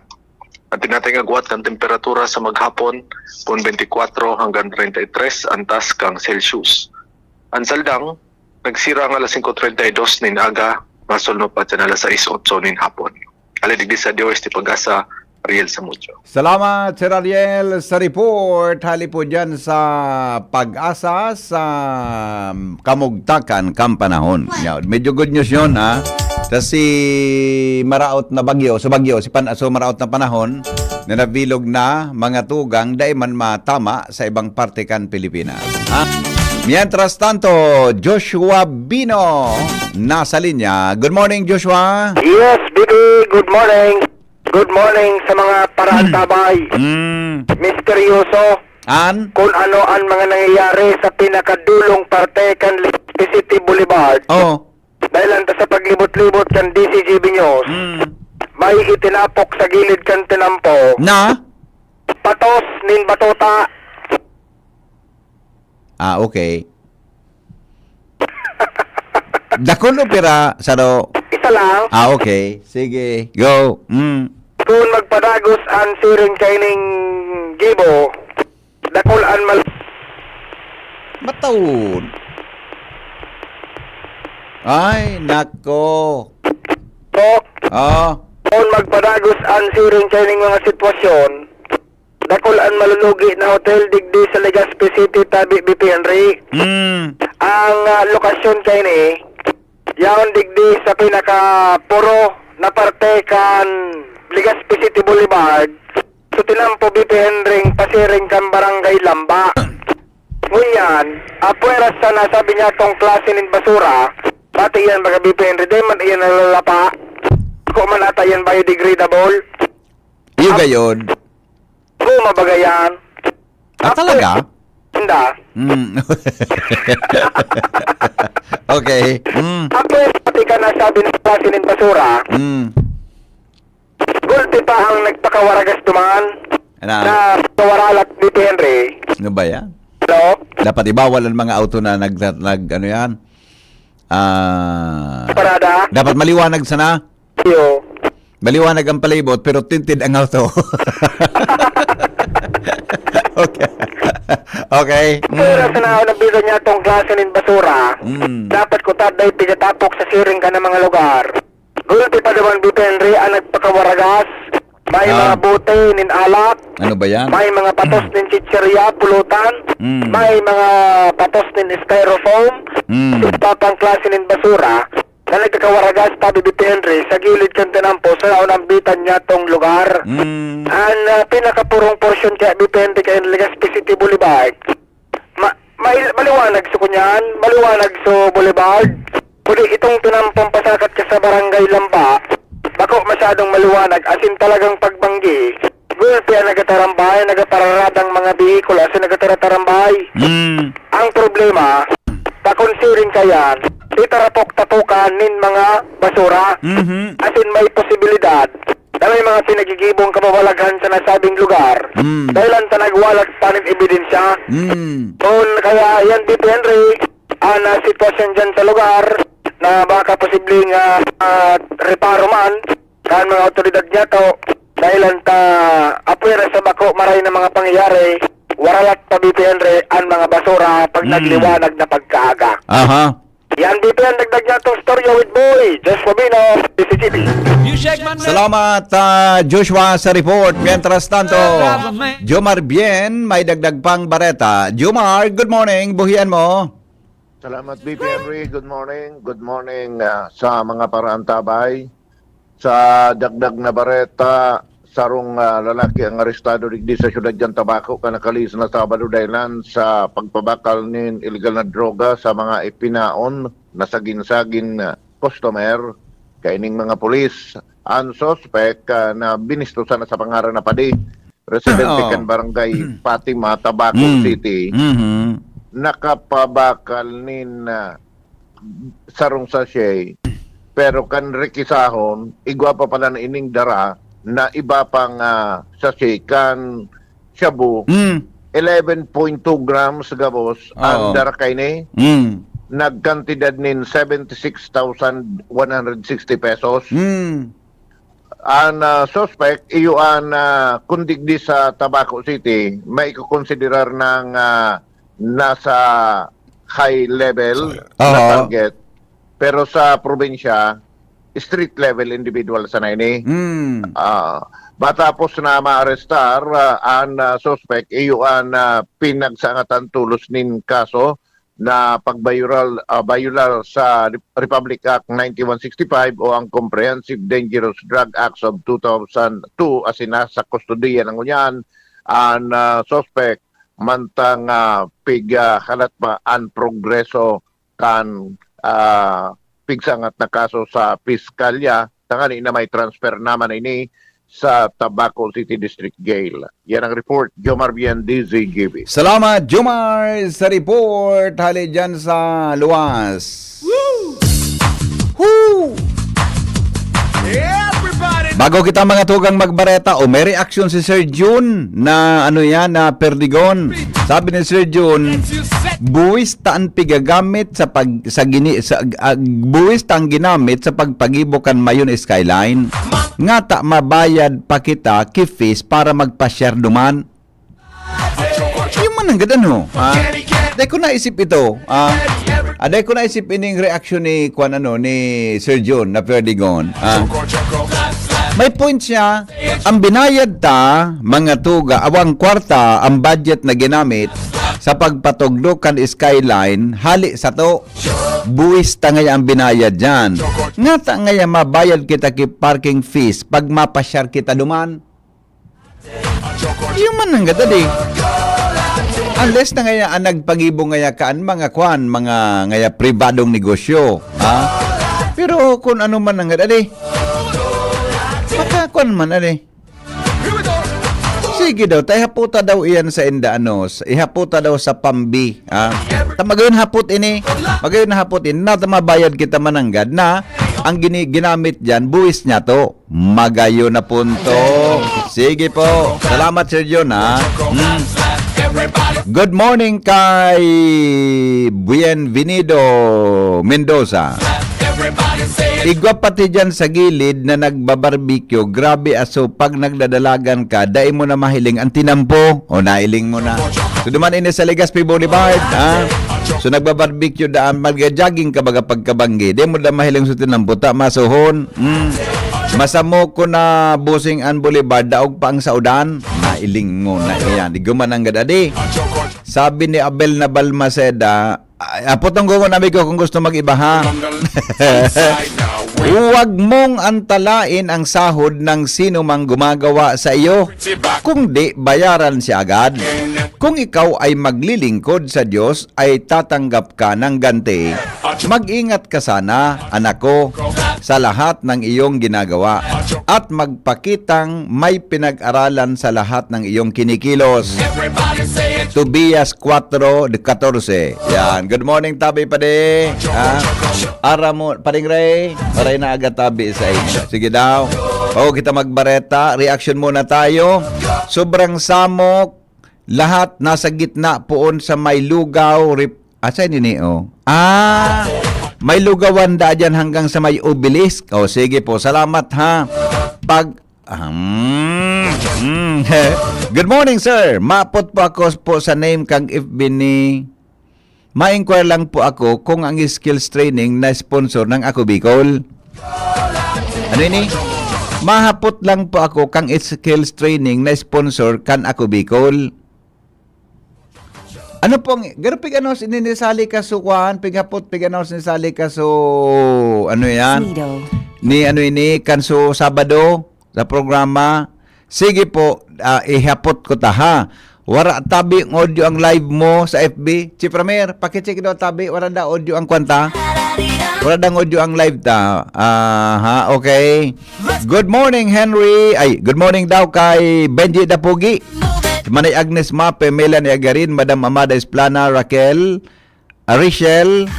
An tinatay nga agwat kan temperatura sa maghapon, pon bentikwatro hanggang treinta y tres an taas kan Celsius. An saldang, nagsira ang alas singko treinta y dos nin aga, masulnop pa siya alas sais otso nin hapon. Hali digdi sa D O S T Pag-asa, Ariel Samudio. Salamat, Sir Ariel, sa report. Hali po dyan sa Pag-asa, sa kamugtakan kan panahon. Yan. Medyo good news yun, ha? Kasi maraot na bagyo, so bagyo, si pan, so maraot na panahon na nabilog na mga tugang, dai man matama sa ibang parte kan Pilipinas. Ha? Mientras tanto, Joshua Bino nasa linya. Good morning, Joshua. Yes, B B, good morning. Good morning sa mga paraantabay. Mm. Misteryoso An? Kung ano ang mga nangyayari sa pinakadulong parte kan Legazpi City Boulevard. Oh. Dahil lang ta sa paglibot-libot kan D C G B News, Mm. may itinapok sa gilid kan tinampo. Na? Patos nin batuta. Ah, okay. Dakul o pira, saro? Isa lang. Ah, okay. Sige, go. Mm. Kung magpadagos an siring kaining gibo, dakul an mal- Mataon. Ay, nako. So, Oh. kung magpadagos an siring kaining mga sitwasyon, dakul an malulugi na hotel digdi sa Legazpi City, tabi B P Henry. Mm. Ang, ah, lokasyon kaini, yaon digdi sa pinakapuro na parte kan Legazpi City Boulevard. So, tinampo B P Henry pasiring kan Barangay Lamba. Ngunyan, apwera sa nasabi niya tong klase nin basura, pati yan mga B P Henry, di man iyan nalalapa. Ako man ata yan biodegradable. Iyo Ap- gayon. Oo, mabagayan. Ah, Apo, talaga? Hindi. Mm. Okay. Mm. Apo, pati ka nasabi ng klase ng basura. Mm. Gulpi pa ang nagpakawaragas duman Ano? na kawaralat ni Henry. Ano ba yan? Hello? Dapat ibawal ang mga auto na nag, nag, ano yan? Ah, Parada? dapat maliwanag sana. Iyo. Maliwanag ang palibot, pero tinted ang auto. Okay. Okay. Pero Mm. sa naon ang bisa niya tong klase nin basura, Mm. dapat ko taday pinatapok sa siring ka ng mga lugar. Gulpi pa naman, B P Henry, ang nagpakawaragas. May Ah. mga bote nin alak. Ano ba yan? May mga patos nin chichirya, pulutan. Mm. May mga patos nin styrofoam. Mm. Sa iba pang klase nin basura na nagkakawaragas, tabi B P Henry, sa gilid kan tinampo, sa naon ang bitan niya tong lugar. Mm. Ang, ah, pinakapurong porsyon kaya B P Henry kaya Legazpi City Boulevard. Ma-, mail-, maliwanag sa kunyan, maliwanag sa Boulevard. Kundi itong tinampong pasakat ka sa Barangay Lamba, bako masyadong maliwanag, asin talagang pagbanggi. Gulpi ang nagatarambay, nagapararadang mga bihikul, asin nagatatarambay. Mm. Ang problema, pakonsiring kayan, itarapok-tapukan nin mga basura. Mhm. Asin may posibilidad na may mga pinagigibong kababalaghan sa nasabing lugar. Mm. Dahil ang tanag walat pa nin ebidensya. Mm. Kung kaya yan, B P Henry, ang, ah, sitwasyon dyan sa lugar na baka posibleng, ah, ah, reparo man kan mga awtoridad niya to, dahil ang ta apwera sa bako maray na mga pangyayari, waralat pa, B P Henry, ang mga basura pag Mm. nagliwanag na pagkaaga. Aha. Yan, B P N, dagdag niya itong storya with Boy Joshua Bino, D C G B. Salamat, ah, Joshua, sa report. Mientras tanto, Jomar Bien, may dagdag pang bareta. Jomar, good morning. Buhian mo. Salamat, B P Henry. Good morning. Good morning, ah, sa mga paraantabay. Sa dagdag na bareta, sarong, ah, lalaki ang arestado digdi sa siyudad kan Tabaco kan nakalihis na Sabado dahelan sa pagpabakal nin ilegal na droga sa mga ipinaon na sagin-sagin, ah, customer kaining mga pulis. Ang suspek, ah, na binisto sana sa pangaran na Padi, presidente Oo. kan Barangay Fatima, Tabaco Mm. City, Mhm. nakapabakal nin, ah, sarong sachet, pero kan rekisahon, igwa pa pala na ining dara na iba pang, ah, sachet kan shabu, Mm. eleven point two grams gabos ang Oo. dara kaini. Mm. Nagkantidad nin seventy six thousand one hundred sixty pesos. Mm. An, ah, suspect, iyo an, ah, kun digdi sa Tabaco City, maikokonsiderar nang, ah, nasa high level na Aha. target. Pero sa probinsya, street level individual sana ini. Mm. Ah, matapos na maarestar, ah, an, ah, suspect, iyo an, ah, pinagsangatan tolos nin kaso na pagbayoral, ah, bayolar sa Re-, Republic Act ninety-one sixty-five o ang Comprehensive Dangerous Drug Acts of two thousand two, asin nasa kustodiya na ngunyan an, ah, suspect, mantang, ah, pig, ah, halat pa an progreso kan, ah, pigsangat na kaso sa piskalya, tangani na may transfer naman ini sa Tabaco City District Jail. Yan ang report, Jomar Bien, D Z G B. Salamat, Jomar, sa report. Hali dyan sa luwas. Woo! Bago kita mga tugang magbareta, o may reaksyon si Sir Jun na ano yan, na perdigon. Sabi ni Sir Jun, buwis ta an pigagamit sa pag-, sa gini-, sa, ah, buwis ta ang ginamit sa pagpagibo kan Mayon Skyline. Ngata mabayad pa kita ki fees para magpa-share duman. Iyo man nanggad ano, ha? Dai ko naisip ito, ha? Ah, dai ko naisip ining reaksyon ni, kwan, ano, ni Sir Jun na perdigon, ha? May point siya. Ang binayad ta, mga tuga, awang kwarta, ang budget na ginamit sa pagpatugdok kan skyline, hali sato. Buwis ta ngaya ang binayad diyan. Ngata ngaya mabayad kita ki parking fees pag mapa-share kita duman. Iyo man nanggad adi. Unless na ngaya ang nagpagibo ngaya kan mga kwan, mga ngaya pribadong negosyo, ha? Pero kun ano man nanggad adi, maka kwan man adi. Sige daw, ta ihaputa daw iyan sa inda, ano, sa, ihaputa daw sa pambi, ha? Ta magayon hapot ini, magayon hapot ini, na ta mabayad kita mananggad na ang gini-, ginamit diyan, buwis niya to. Magayon na punto. Sige po. Salamat, Sir John, ha? Hmm. Good morning kay Bienvenido Mendoza. Igwa pati dyan sa gilid na nagbabarbecue, grabe aso, pag nagdadalagan ka, dai mo na mahiling ang tinampo. O, nailing mo na. So, duman ini sa Legazpi Boulevard, ha? So, nagbabarbecue daan, magja-jogging ka baga pagkabanggi. Dai mo na mahiling sa tinampo, ta, masuhon. Mm. Masamo ko na busing an Boulevard, daog pa ang saudan. Nailing mo na iyan. Di guman ang gadadi. Sabi ni Abel na Balmaceda, ay, apotong ko muna, amigo, kung gusto mag-iba, ha? Huwag mong antalain ang sahod ng sino mang gumagawa sa iyo, kung di, bayaran siya agad. Kung ikaw ay maglilingkod sa Diyos, ay tatanggap ka ng ganti. Mag-ingat ka sana, anak ko, sa lahat ng iyong ginagawa, at magpakitang may pinag-aralan sa lahat ng iyong kinikilos. Tobias kwatro katorse. Yan. Good morning, Tabi Padi. Ha? Ara mo, Pading Ray. Maray na aga, Tabi, sa inyo. Sige daw. Bago kita magbareta, reaction muna tayo. Sobrang samok, lahat nasa gitna, poon sa may lugaw, rip-, asa ini, oh? Ah, may lugawan da dyan hanggang sa may obelisk. Oh, sige po, salamat ha. Pag, ah, mm, mm. Good morning, sir. Mapot po ako po sa name kang F B ni, ma-inquire lang po ako kung ang skills training na sponsor ng Ako Bicol. Ano ini? Mahapot lang po ako kang skills training na sponsor kan Ako Bicol. Ano pong, garo pig-announce ini ni Sally Kaso, kwan, pighapot, pig-announce ni Sally Kaso, ano yan? Snido. Ni ano ini, kanso Sabado, sa programa. Sige po, ah, ihapot ko ta, ha. Wara tabi ang audio ang live mo sa F B. Chief Ramer, pakicheck daw tabi, wara da audio ang kwanta. Pura dangog ang live ta. Aha, okay. Good morning, Henry. Ay, good morning daw kay Benji Dapugi. Manay Agnes Mape, Melanie Agarin, Madam Amada Esplana, Raquel, Richelle,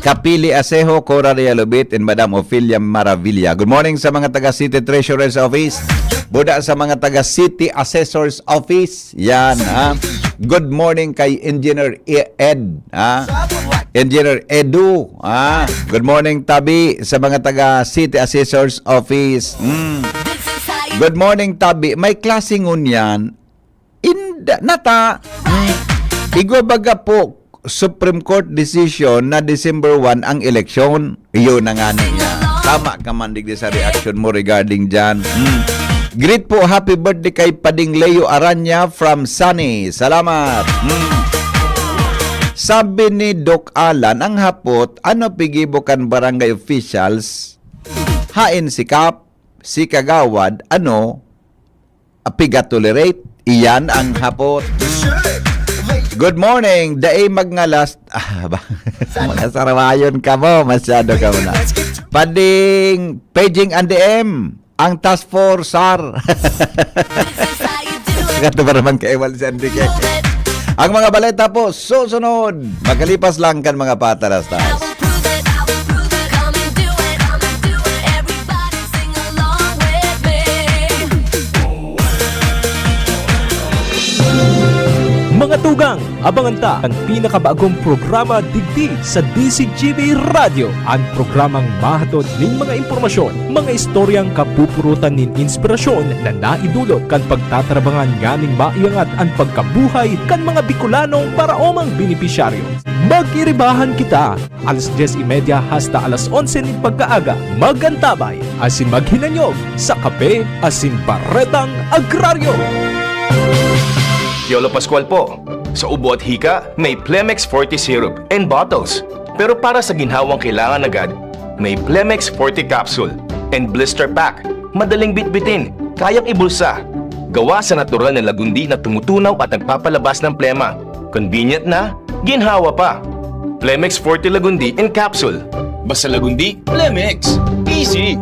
Kapili Asejo, Cora Realobit, and Madam Ophelia Maravilla. Good morning sa mga taga City Treasurer's Office. Buda sa mga taga City Assessor's Office. Yan, ha? Good morning kay Engineer E-, Ed, ha? Engineer Edu, ha? Good morning, Tabi, sa mga taga City Assessor's Office. Mm. Good morning, Tabi. May klase ngunyan. Inda, nata, mm. Igwa baga po, Supreme Court decision na December one ang eleksyon. Yun na nga niya. Tama ka man digdi sa reaction mo regarding dyan. Mm. Greet po, happy birthday kay Pading Leo Aranya from Sunny. Salamat. Mm. Sabi ni Doc Alan, ang hapot, ano pigibo kan barangay officials? Hain si Kap, si Kagawad, ano, pigatolerate? Iyan ang hapot. Good morning, dai magngalas. Ah, ba? Mga sarawayon ka mo, masyado ka mo na. Pading, Paging and D M, ang task force, sir. Kato ba naman kaiwal si Enrique? Ang mga baleta po, susunod. Magkalipas lang kan mga pataras-taras. Mga tugang, abangan ta an pinakabagong programa digdi sa D C G B Radyo, an programang mahatod nin mga impormasyon, mga istoryang kapupurutan nin inspirasyon na naidulot kan pagtatarabangan nganing maiangat an pagkabuhay kan mga Bicolanong paraomang benepisyaryo. Mag-iribahan kita! Alas dyes y media hasta alas onse nin pagkaaga, mag-antabay asin maghinanyog sa Kape asin Baretang Agraryo. Piolo Pascual po. Sa ubo at hika, may Plemex Forte Syrup and bottles. Pero para sa ginhawang kailangan agad, may Plemex Forte Capsule and Blister Pack. Madaling bitbitin, kayang ibulsa. Gawa sa natural na lagundi na tumutunaw at nagpapalabas ng plema. Convenient na, ginhawa pa. Plemex Forte Lagundi in Capsule. Basta Lagundi, Plemex. Easy!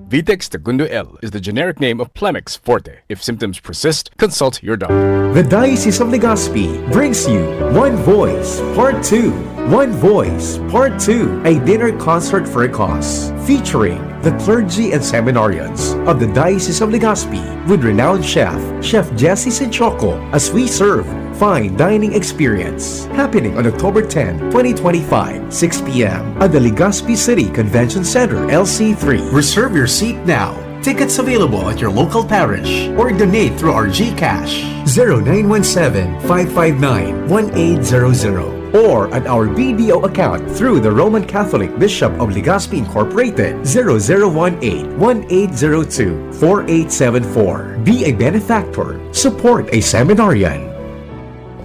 Vitex Segundo L is the generic name of Plemex Forte. If symptoms persist, consult your doctor. The Diocese of Legazpi brings you One Voice Part two. One Voice Part two, a dinner concert for a cause, featuring the clergy and seminarians of the Diocese of Legazpi with renowned chef, Chef Jesse Sinchoco, as we serve fine dining experience. Happening on October ten, twenty twenty-five, six p m at the Legazpi City Convention Center, L C three. Reserve your seat now. Tickets available at your local parish or donate through our GCash. Zero nine one seven, five five nine, one eight zero zero or at our B D O account through the Roman Catholic Bishop of Legazpi Incorporated, zero zero one eight, one eight zero two, four eight seven four. Be a benefactor. Support a seminarian.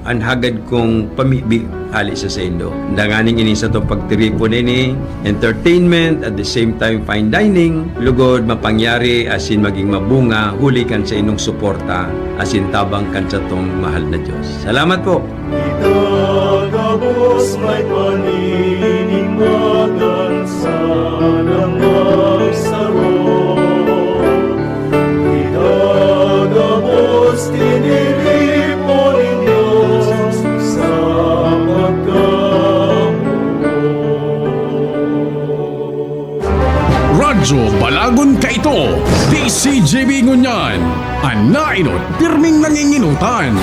An hagad kong pamibi hali sa saindo. Danganing ini satong pagtiripon ini, entertainment, at the same time fine dining, lugod mapangyari asin maging mabunga huli kan saindong suporta asin tabang kan satong mahal na Dios. Salamat po. Kita gabos may paninimbagan sa nang magsaro. Kita gabos tiniripo nin Dios sa pagkamuot. Radyo Balagon kaito, D C G B ngunyan, an nainot pirming nanginginotan.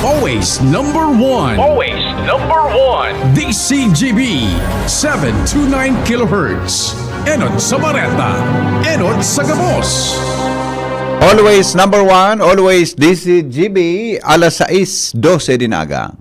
Always number one. Always number one. D C G B, seven two nine kilohertz. Enot sa bareta, enot sa gabos. Always number one, always D C G B, alas sais dose din aga.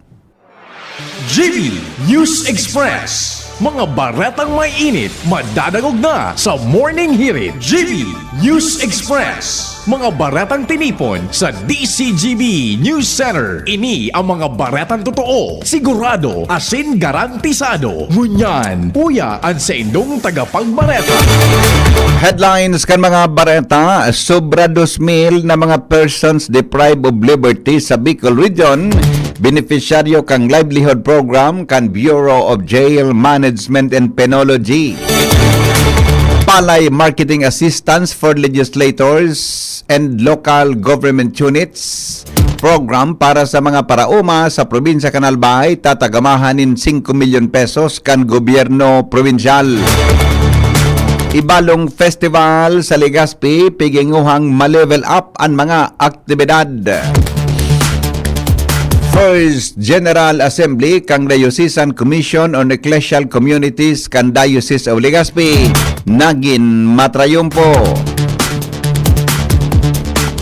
G B News Express. Mga baretang may init, madadangog na sa Morning Hirit. G B News Express. Mga baretang tinipon sa D C G B News Center. Ini ang mga baretang totoo, sigurado, asin garantisado. Ngunyan, uya an saindong tagapagbareta. Headlines kan mga bareta, sobra dos mil na mga persons deprived of liberty sa Bicol Region. Benepisyaryo kan Livelihood Program kan Bureau of Jail Management and Penology. Palay Marketing Assistance for Legislators and Local Government Units Program para sa mga paraoma sa probinsya kan Albay, tatagamahan nin singko milyon pesos kan gobyerno probinsyal. Ibalong Festival sa Legazpi, piginguhang ma-level up an mga aktibidad. First General Assembly kan Diocesan Commission on Ecclesial Communities kan Diocese of Legazpi nagin matrayumpo.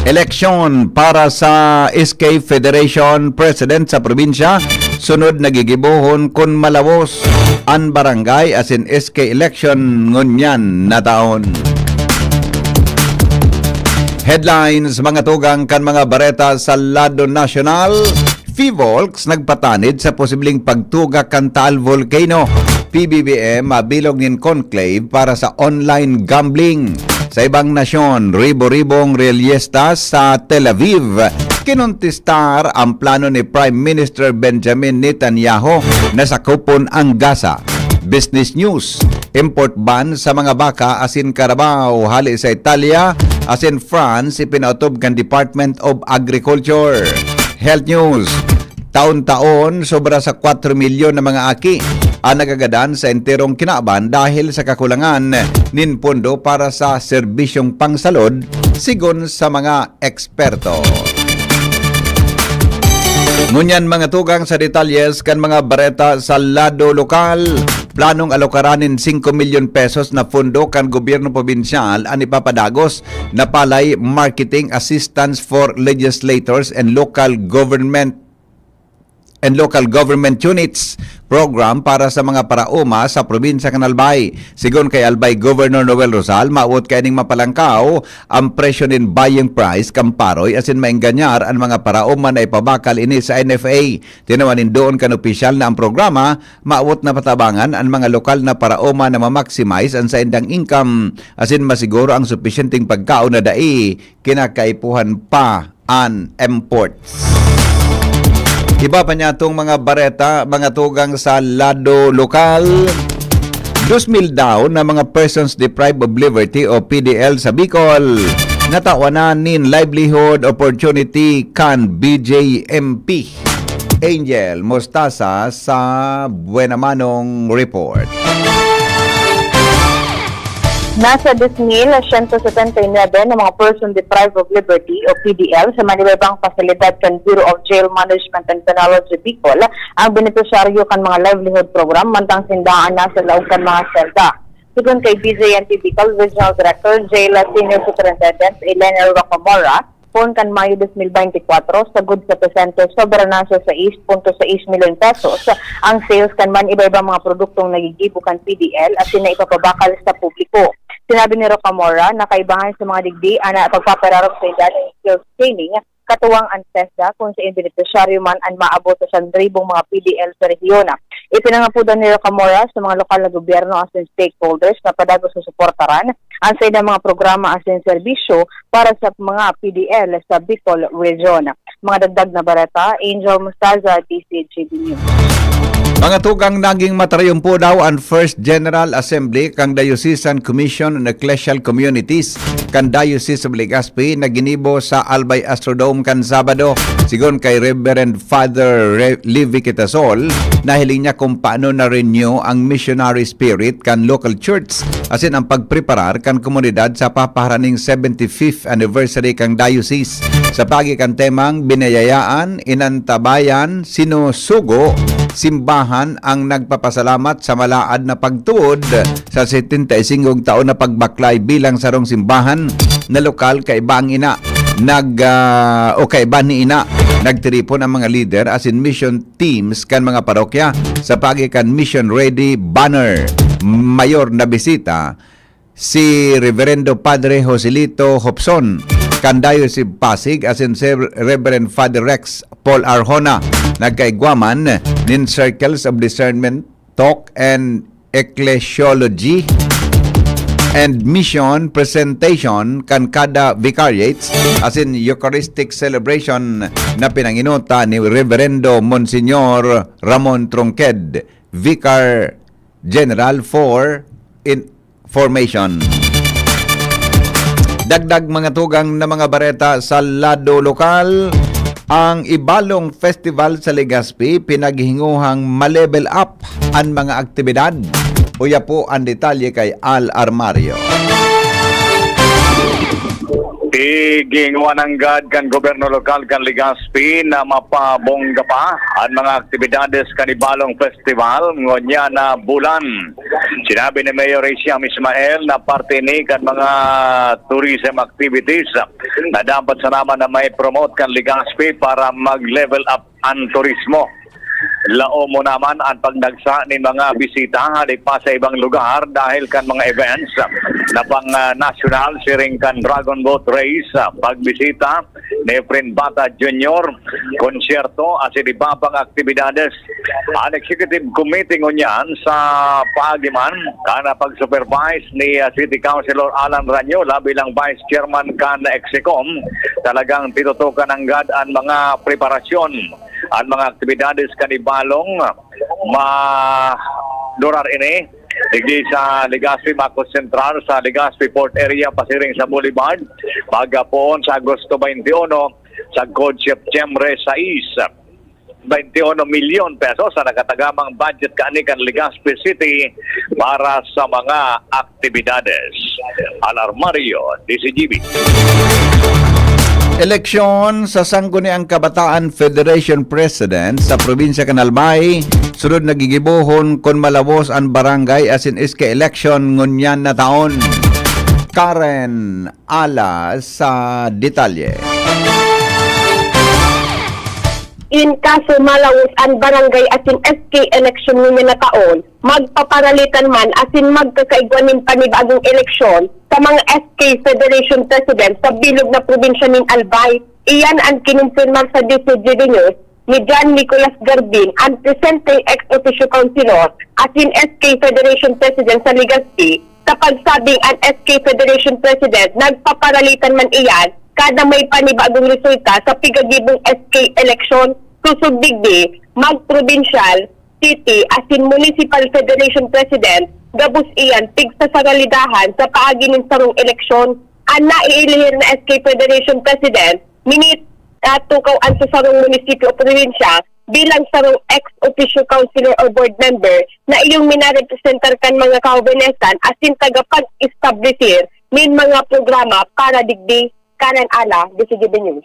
Eleksyon para sa S K Federation President sa probinsya, sunod na gigibohon kun malawos an barangay asin S K election ngunyan na taon. Headlines, mga tugang kan mga bareta sa lado nasyonal. Fivolcs nagpatanid sa posibleng pagtugak kan Taal Volcano. P B B M mabilog nin conclave para sa online gambling. Sa ibang nasyon, ribo-ribong relyesta sa Tel Aviv. Kinontestar ang plano ni Prime Minister Benjamin Netanyahu na sakupon ang Gaza. Business News, import ban sa mga baka asin karabaw hali sa Italia asin France ipinaotob kan Department of Agriculture. Health News, taon-taon, sobra sa kwatro milyon na mga aki ang nagagadan sa enterong kinaban dahil sa kakulangan nin pondo para sa serbisyong pangsalod, sigon sa mga eksperto. Ngunyan, mga tugang sa detalyes kan mga bareta sa lado lokal, planong alokaran nin singko milyon pesos na pondo kan gobyerno probinsyal an ipapadagos na palay Marketing Assistance for Legislators and Local Government and Local Government Units Program para sa mga paraoma sa probinsya kan Albay. Sigon kay Albay Governor Noel Rosal, maawot kaining mapalangkaw ang presyo nin buying price kan paroy asin maenganyar an mga paraoma na ipabakal ini sa N F A. Tinawan nin doon kan opisyal na ang programa maawot na patabangan an mga lokal na paraoma na ma-maximize an saindang income asin masiguro ang supisyenteng pagkaon na dai kinakaipuhan pa an imports. Iba pa niyatong mga bareta, mga tugang sa lado lokal. Dos mil daw na mga persons deprived of liberty o P D L sa Bicol, natawanan nin livelihood opportunity kan B J M P. Angel Mostasa sa Buena Manong Report. Nasa dos mil siyento setenta y nuebe na mga person deprived of liberty o P D L sa manibaybang pasilidad kan Bureau of Jail Management and Penology Bicol ang benepisyaryo kan mga livelihood program, mantang sinda an nasa laog kan mga selda. Sigon kay B J M P Bicol Regional Director Jail Senior Superintendent Elena Rocamora, poon kan Mayo dos mil beintikwatro, sagkod sa presente, sobra na sa sais punto sais milyon pesos ang sales kan man iba-ibang mga produktong nagigibo kan P D L asin na ipapabakal sa publiko. Sinabi ni Rocamora na kaibahan sa mga digdi an pagpapararom sa indaning sales training, katuwang an TESDA, kung saen benepisyaryo man an maabot sa siyang ribong mga P D L sa rehiyon. Ipinangapodan ni Rocamora sa mga lokal na gobyerno asin stakeholders na padagos susuportaran an saindang mga programa asin serbisyo para sa mga P D L sa Bicol Region. Mga dagdag na bareta, Angel Mostaza, D C G B News. Mga tugang, naging matarayumpo daw an First General Assembly kan Diocesan Commission on Ecclesial Communities kan Diocese of Legazpi na ginibo sa Albay Astrodome kan Sabado. Sigon kay Reverend Father Re-, Levi Quitasol, nahiling niya kung paano na-renew ang missionary spirit kan local church asin ang pagpreparar kan komunidad sa papaharaning seventy-fifth anniversary kan diocese. Sa paagi kan temang binayayaan, inantabayan, sinusugo, simbahan ang nagpapasalamat sa malaad na pagtuod sa setenta y singko taon na pagbaklay bilang sarong simbahan na lokal. Kaiba ang ina, nag, ah, o kaiba ni ina, nagtiripon ang mga lider asin mission teams kan mga parokya sa paagi kan Mission Ready banner. Mayor na bisita si Reverendo Padre Joselito Hopson kan Diocese of Pasig asin si Reverend Father Rex Paul Arjona, nagkaigwa man nin Circles of Discernment Talk and Ecclesiology. and mission presentation kan kada vicariates asin Eucharistic celebration na pinanginuta ni Reverendo Monsignor Ramon Trongked, Vicar General for in-, Formation. Dagdag mga tugang na mga bareta sa lado lokal, ang Ibalong Festival sa Legazpi pinaghinguhang ma-level up an mga aktibidad. Uya po an detalye kay Al Armario. Igingwa nanggad kan gobyerno lokal kan Legazpi na mapabongga pa an mga aktibidades kan Ibalong Festival ngunyan na bulan. Sinabi ni Mayor Hisham Ismael na parte ini kan mga tourism activities na dapat sana man na mai-promote kan Legazpi para mag-level up an turismo. Laom mo naman an pagdagsa nin mga bisita hali pa sa ibang lugar dahil kan mga events na pang, ah, nasyonal, siring kan Dragon Boat Race, ah, pagbisita ni Efren Bata Junior, konsyerto asin iba pang aktibidades. An Executive Committee ngunyan sa paagi man kan pag-supervise ni, ah, City Councilor Alan Ranyola bilang Vice Chairman kan Execom, talagang tinutukan nanggad an mga preparasyon. An mga aktibidades kan Ibalong madurar ini digdi sa Legazpi, Mako Central, sa Legazpi Port Area, pasiring sa Boulevard, pagkapon sa Agosto twenty-one, sagkod Setyembre sais. Twenty-one milyon pesos ang nakatagamang budget kaini kan Legazpi City para sa mga aktibidades. Al Armario, D Z G B. Eleksyon sa Sangguniang Kabataan Federation President sa probinsya kan Albay, sunod na gigibohon kun malawos an barangay asin S K election ngunyan na taon. Karen Ala sa detalye. In kaso malawos an barangay asin S K election ngunyan na taon, magpaparalitan man asin magkakaigwa nin panibagong eleksyon sa mga S K Federation President sa bilog na probinsya nin Albay. Iyan an kinumpirmar sa D Z G B News ni John Nicolas Garbin, an presenteng ex officio councilor asin S K Federation President sa Legazpi, sa pagsabing an S K Federation President nagpaparalitan man iyan kada may panibagong resulta sa pigagibong S K eleksyon. Kusog digdi, mag-probinsyal, city, asin municipal federation president, gabos iyan pigsasaralidahan sa paagi nin sarong eleksyon. An naiilihir na S K Federation President, minit-, natukaw an sa sarong munisipyo o probinsya bilang sarong ex officio councilor or board member na iyong minarepresentar kan mga kahobenesan asin tagapag-establisir nin mga programa para digdi. Karen Ala, D Z G B News.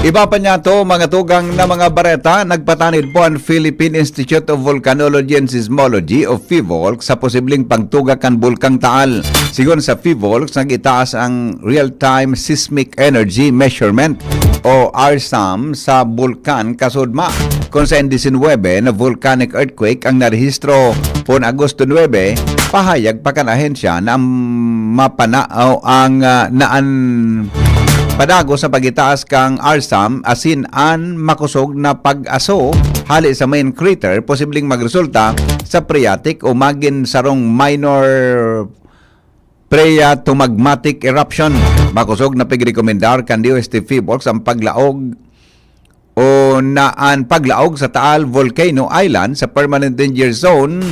Iba pa niyato, mga tugang na mga bareta, nagpatanid po an Philippine Institute of Volcanology and Seismology o PHIVOLCS sa posibleng pagtugak kan Bulkang Taal. Sigon sa PHIVOLCS, nag-itaas ang real-time seismic energy measurement o ARSAM sa bulkan kasudma, kun saen disinwebe na volcanic earthquake ang narehistro poon Agosto nuebe. Pahayag pa kan ahensya na ang mapana-, o ang, ah, na an padagos sa pag-itaas kan ARSAM asin an makosog na pag-aso hale sa main crater posibleng magresulta sa phreatic o magin sarong minor phreatomagmatic eruption. Makosog na pigrekomendar kan D O S T PHIVOLCS ang paglaog o na an paglaog sa Taal Volcano Island sa Permanent Danger Zone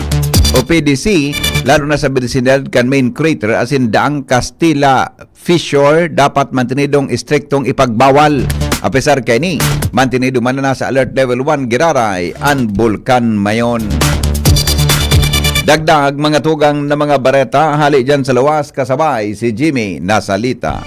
o P D C, lalo na sa besinidad kan main crater asin daang Castilla Fissure dapat mantenidong estriktong ipagbawal. Apesar kaini, mantenido man na nasa Alert Level one giraray an Bulkan Mayon. Dagdag mga tugang na mga bareta hale diyan sa luwas, kasabay si Jimmy Nasalita.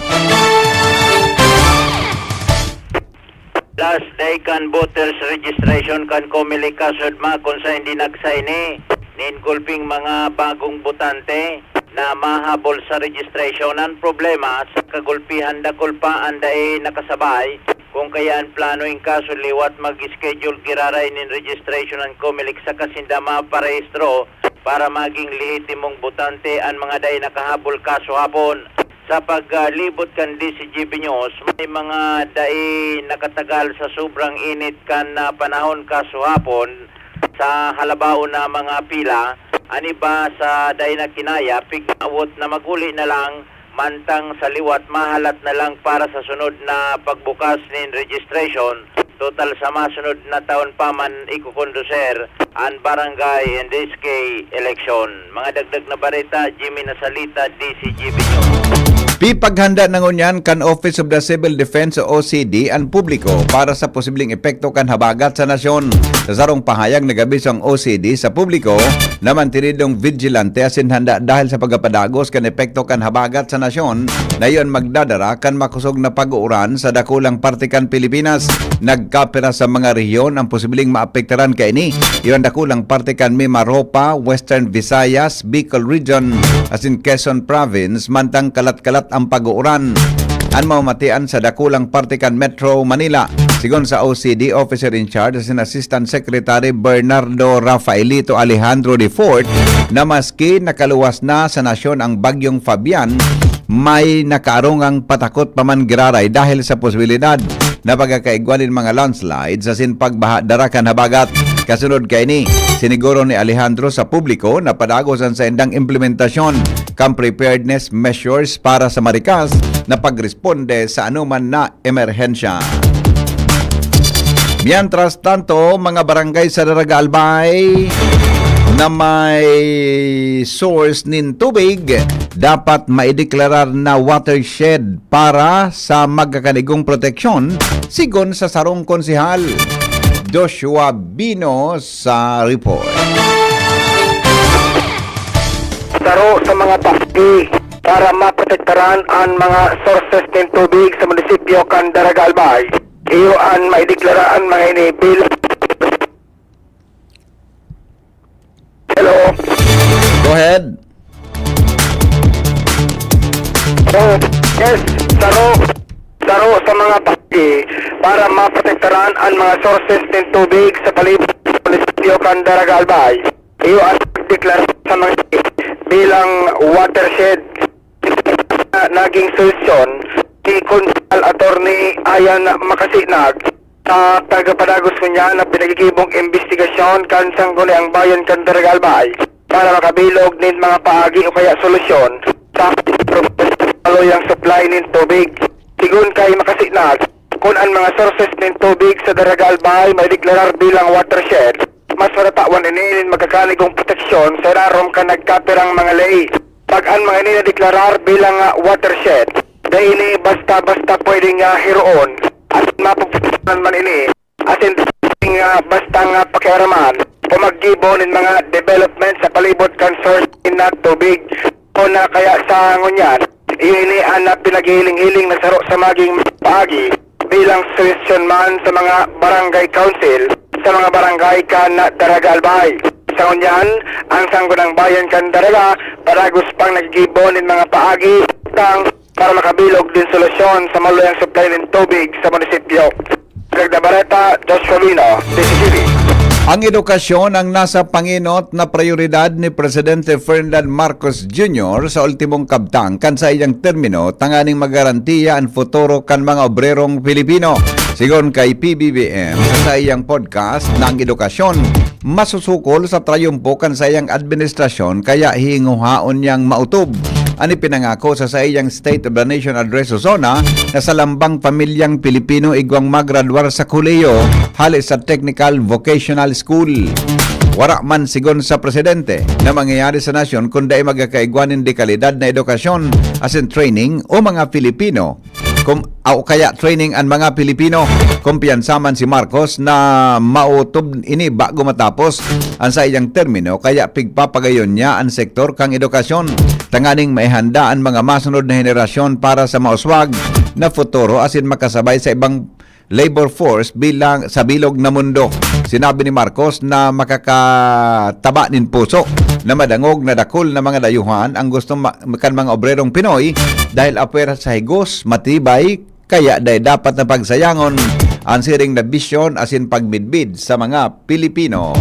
Last day kan voters registration kan Comelec kasudma kun saen dinagsa ini nin gulping mga bagong botante na mahabol sa registration. An problema, sa kagulpihan dakul pa an dai nakasabay, kun kaya an plano in kaso liwat mag-schedule giraray nin registration an Comelec saka sinda maparehistro para magin lehitimong botante an mga dai nakahabol kasuhapon. Sa paglibot kan D Z G B News, may mga dai nakatagal sa sobrang init kan, ah, panahon kasuhapon sa halabaon na mga pila. An iba sa dai na kinaya, pigawot na maguli na lang, mantang sa liwat mahalat na lang para sa sunod na pagbukas nin registration. Total sa masunod na taon pa man ikukonduser an barangay and S K election. Mga dagdag na bareta, Jimmy Nasalita, D C G B News. Pipaghanda na ngunyan kan Office of the Civil Defense o O C D an publiko para sa posibleng epekto kan habagat sa nasyon. Sa sarong pahayag, nag-abiso ang O C D sa publiko na mantenidong vigilante asin handa dahil sa pagkapadagos kan epekto kan habagat sa nasyon na iyon magdadara kan makosog na pag-uuran sa dakulang parte kan Pilipinas. Nagkapira sa mga rehiyon ang posibleng maapektaran kaini. Iyo an dakulang parte kan Mimaropa, Western Visayas, Bicol Region, asin Quezon Province, mantang kalat-kalat ang pag-uuran. An mamatian sa dakulang parte kan Metro Manila. Sigon sa O C D Officer in Charge, asin Assistant Secretary Bernardo Rafaelito Alejandro the fourth, na maski nakaluwas na sa nasyon ang Bagyong Fabian, may nakaarungang patakot pa man giraray dahil sa posibilidad na pagkakaigwa nin mga landslides asin pagbaha dara kan habagat. Kasunod kaini, siniguro ni Alejandro sa publiko na padagos an saindang implementasyon kan preparedness measures para sa marikas na pagresponde sa anoman na emerhensya. Mientras tanto, mga barangay sa Daraga Albay na may source nin tubig dapat maideklarar na watershed para sa magkakanigong proteksyon, sigon sa sarong konsehal. Joshua Bino sa report. Saro sa mga paagi para maprotektaran an mga sources nin tubig sa munisipyo kan Daraga Albay. Iyo an maideklara an mga ini bilang... Hello? Go ahead. So, yes, saro, saro sa mga paagi para maprotektaran an mga sources nin tubig sa palibot sa munisipyo kan Daraga Albay. Iyo an pagdeklara sa mga ini bilang watershed na naging solusyon ni Konsehal Attorney Ayan Makasinag sa pagpadagos ngunyan na pinagigibong imbestigasyon kan Sangguniang Bayan kan Daraga Albay para makabilog nin mga paagi o kaya solusyon sa problema sa maluyang supply nin tubig. Sigon kay Makasinag, kun an mga sources nin tubig sa Daraga Albay maideklarar bilang watershed, mas matatawan ini nin magkakanigong proteksyon sa ilarom kan nagkapirang mga ley. Pag an mga ini nadeklarar bilang, ah, watershed, dai ini basta-basta pwedeng, ah, hiroon. Asin mapupuntahan man ini, asin dai, ah, basta nga pakiaraman o maggibo nin mga development sa palibot kan source nin tubig. O na kaya sa ngunyan, iyo ini an, ah, pinaghihiling-hiling na saro sa maging paagi bilang solusyon man sa mga barangay council sa mga barangay kan Daraga Albay. Sa ngunyan, ang Sangguniang Bayan kan Daraga padagos pang naggigibo nin mga paagi tang para makabilog nin solusyon sa maluyang supply nin tubig sa munisipyo. Dagdag na bareta, Joshua Lino, D C T V. Ang edukasyon ang nasa pangenot na prayoridad ni Presidente Ferdinand Marcos Junior sa ultimong kabtang kan saiyang termino, tanganing magarantiya an futuro kan mga obrerong Pilipino. Sigon kay P B B M sa saiyang podcast na ang edukasyon masusukol sa trayumpo kan saiyang administrasyon, kaya hinguhaon niyang maotob an ipinangako sa saiyang State of the Nation Address o SONA na sa lambang pamilyang Pilipino igwang magradwar sa kolehiyo hale sa Technical Vocational School. Wara man, sigon sa presidente, na mangyayari sa nasyon kun dai magkakaigwa nin dekalidad na edukasyon asin training o mga Pilipino, kum-, o kaya training an mga Pilipino. Kumpiyansa man si Marcos na maotob ini bago matapos an saiyang termino, kaya pigpapagayon niya an sektor kan edukasyon tanganing maihanda an mga masunod na henerasyon para sa mauswag na futuro asin makasabay sa ibang labor force bilang sa bilog na mundo. Sinabi ni Marcos na makakataba nin puso na madangog na dakul na mga dayuhan ang gusto ma-, kan mga obrerong Pinoy dahil apwera sa higos, matibay, kaya dai dapat na pagsayangon an siring na bisyon asin pagmidbid sa mga Pilipino.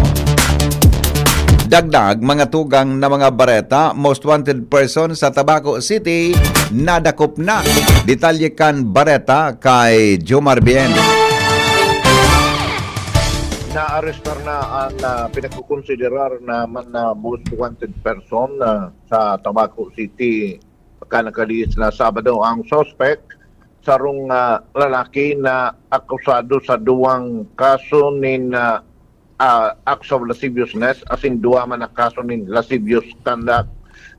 Dagdag mga tugang na mga bareta, most wanted person sa Tabaco City, nadakop na. Detalye kan bareta kay Jomar Bien. Naarestar na an, ah, pinagkokonsiderar na man na most wanted person, ah, sa Tabaco City pagka nakalihis na Sabado ang suspect, sarong, ah, lalaki na akusado sa duwang kaso nin, ah, ah, acts of lasciviousness asin duwa man na kaso nin lascivious conduct.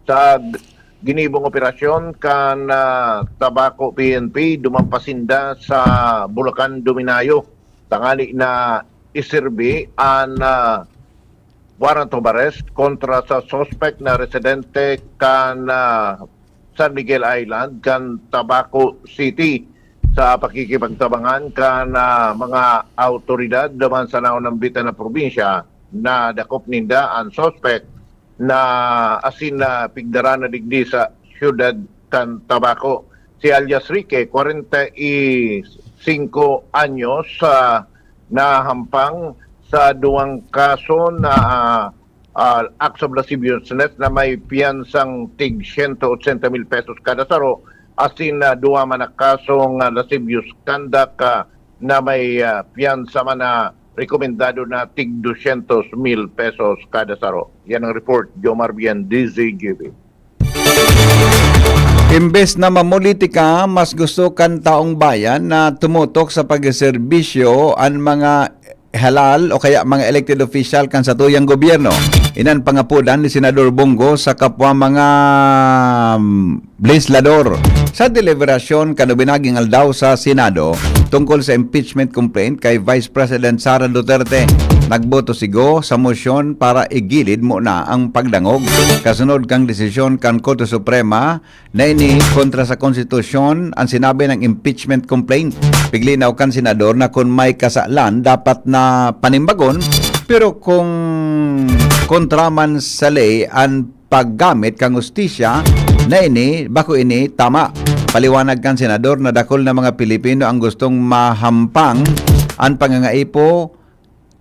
Sa g-, ginibong operasyon kan, ah, Tabaco P N P, duman pa sinda sa Bulacan, Dominayo, tangali na iserbi an, ah, warrant of arrest kontra sa suspect na residente kan, ah, San Miguel Island kan Tabaco City. Sa pakikipagtabangan kan, ah, mga awtoridad duman sa naunambitan na probinsya, nadakop ninda an suspect na asin na pigdara na digdi sa siyudad kan Tabaco. Si alias Rique, kwarenta y singko anyos, ah, nahampang sa duwang kaso na, ah, ah, acts of lasciviousness na may piyansang tig siyento otsenta mil pesos kada saro, asin na duwa man na kasong, ah, lascivious conduct, ah, na may, ah, piyansa man na rekomendado na tig dosyentos mil pesos kada saro. Yan ang report, Jomar Bien, D Z G B. Imbes na mamolitika, mas gusto kan taong bayan na tumutok sa pagserbisyo an mga halal o kaya mga elected official kan satuyang gobyerno. Inan pangapodan ni Senador Bong Go sa kapwa mga, um, legislador. Sa deliberasyon kan ubinaging aldaw sa Senado tungkol sa impeachment complaint kay Vice President Sara Duterte, nagboto si Go sa mosyon para igilid muna ang pagdangog. Kasunod kan desisyon kan Korte Suprema na ini kontra sa konstitusyon an sinabi ng impeachment complaint. Piglinaw kan senador na kun may kasalan, dapat na panimbagon, pero kung kontra man sa ley an paggamit kan hustisya na ini, bako ini tama. Paliwanag kan senador na dakul na mga Pilipino ang gustong mahampang an pangangaipo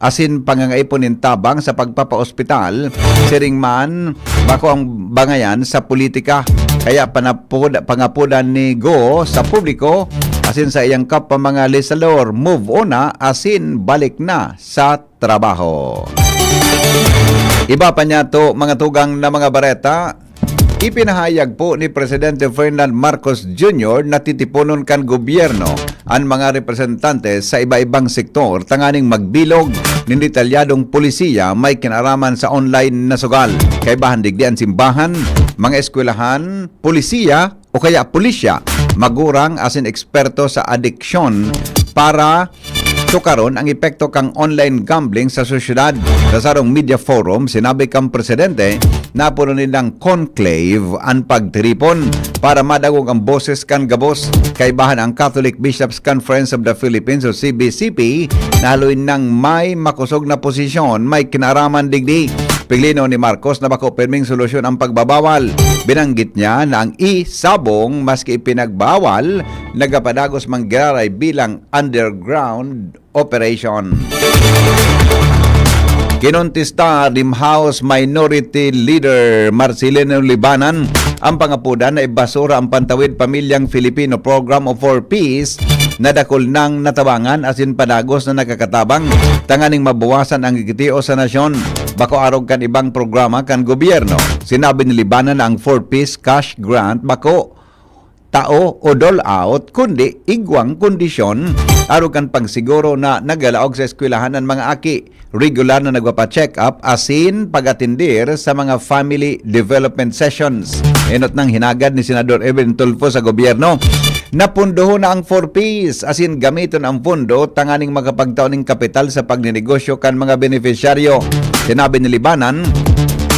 asin pangangaipo nin tabang sa pagpapaospital, siring man, bako ang bangayan sa politika. Kaya panapod-, pangapodan ni Go sa publiko asin sa iyang kapwa mga legislador, move on na asin balik na sa trabaho. Iba pa niya to, mga tugang na mga bareta, ipinahayag po ni Presidente Ferdinand Marcos Junior na titiponon kan gobyerno an mga representante sa iba-ibang sektor tanganing magbilog nin detalyadong polisiya may kinaraman sa online na sugal. Kaibahan digdi an simbahan, mga eskwelahan, polisiya o kaya pulisya, magurang asin eksperto sa adiksyon para tukaron ang epekto kan online gambling sa sosyedad. Sa sarong media forum, sinabi kan presidente na puno nilang conclave an pagtiripon para madangog ang boses kan gabos. Kaibahan ang Catholic Bishops' Conference of the Philippines o C B C P na haloy nang may makosog na posisyon may kinaaraman digdi. Piglinaw ni Marcos na bako pirming solusyon ang pagbabawal. Binanggit niya na ang e-sabong, maski ipinagbawal, nagapadagos man giraray bilang underground operation. Kinontesta ni House Minority Leader Marcelino Libanan ang pangapodan na ibasura ang Pantawid Pamilyang Filipino Program o four Ps na dakul nang natabangan asin padagos na nakakatabang tanganing mabawasan ang gitios sa nasyon. Bako arog kan ibang programa kan gobyerno. Sinabi ni Libanan na ang four Ps cash grant bako tao o dole out, kundi igwang kondisyon arog kan pagsiguro na nagalaog sa eskwelahan an mga aki, regular na nagpapa-check-up asin pag-atendir sa mga family development sessions. Enot nang hinagad ni Senador Evelyn Tulfo sa gobyerno na pundohon na ang four Ps asin gamiton ang pondo tanganing makapagtao ning kapital sa pagninegosyo kan mga benepisyaryo. Sinabi ni Libanan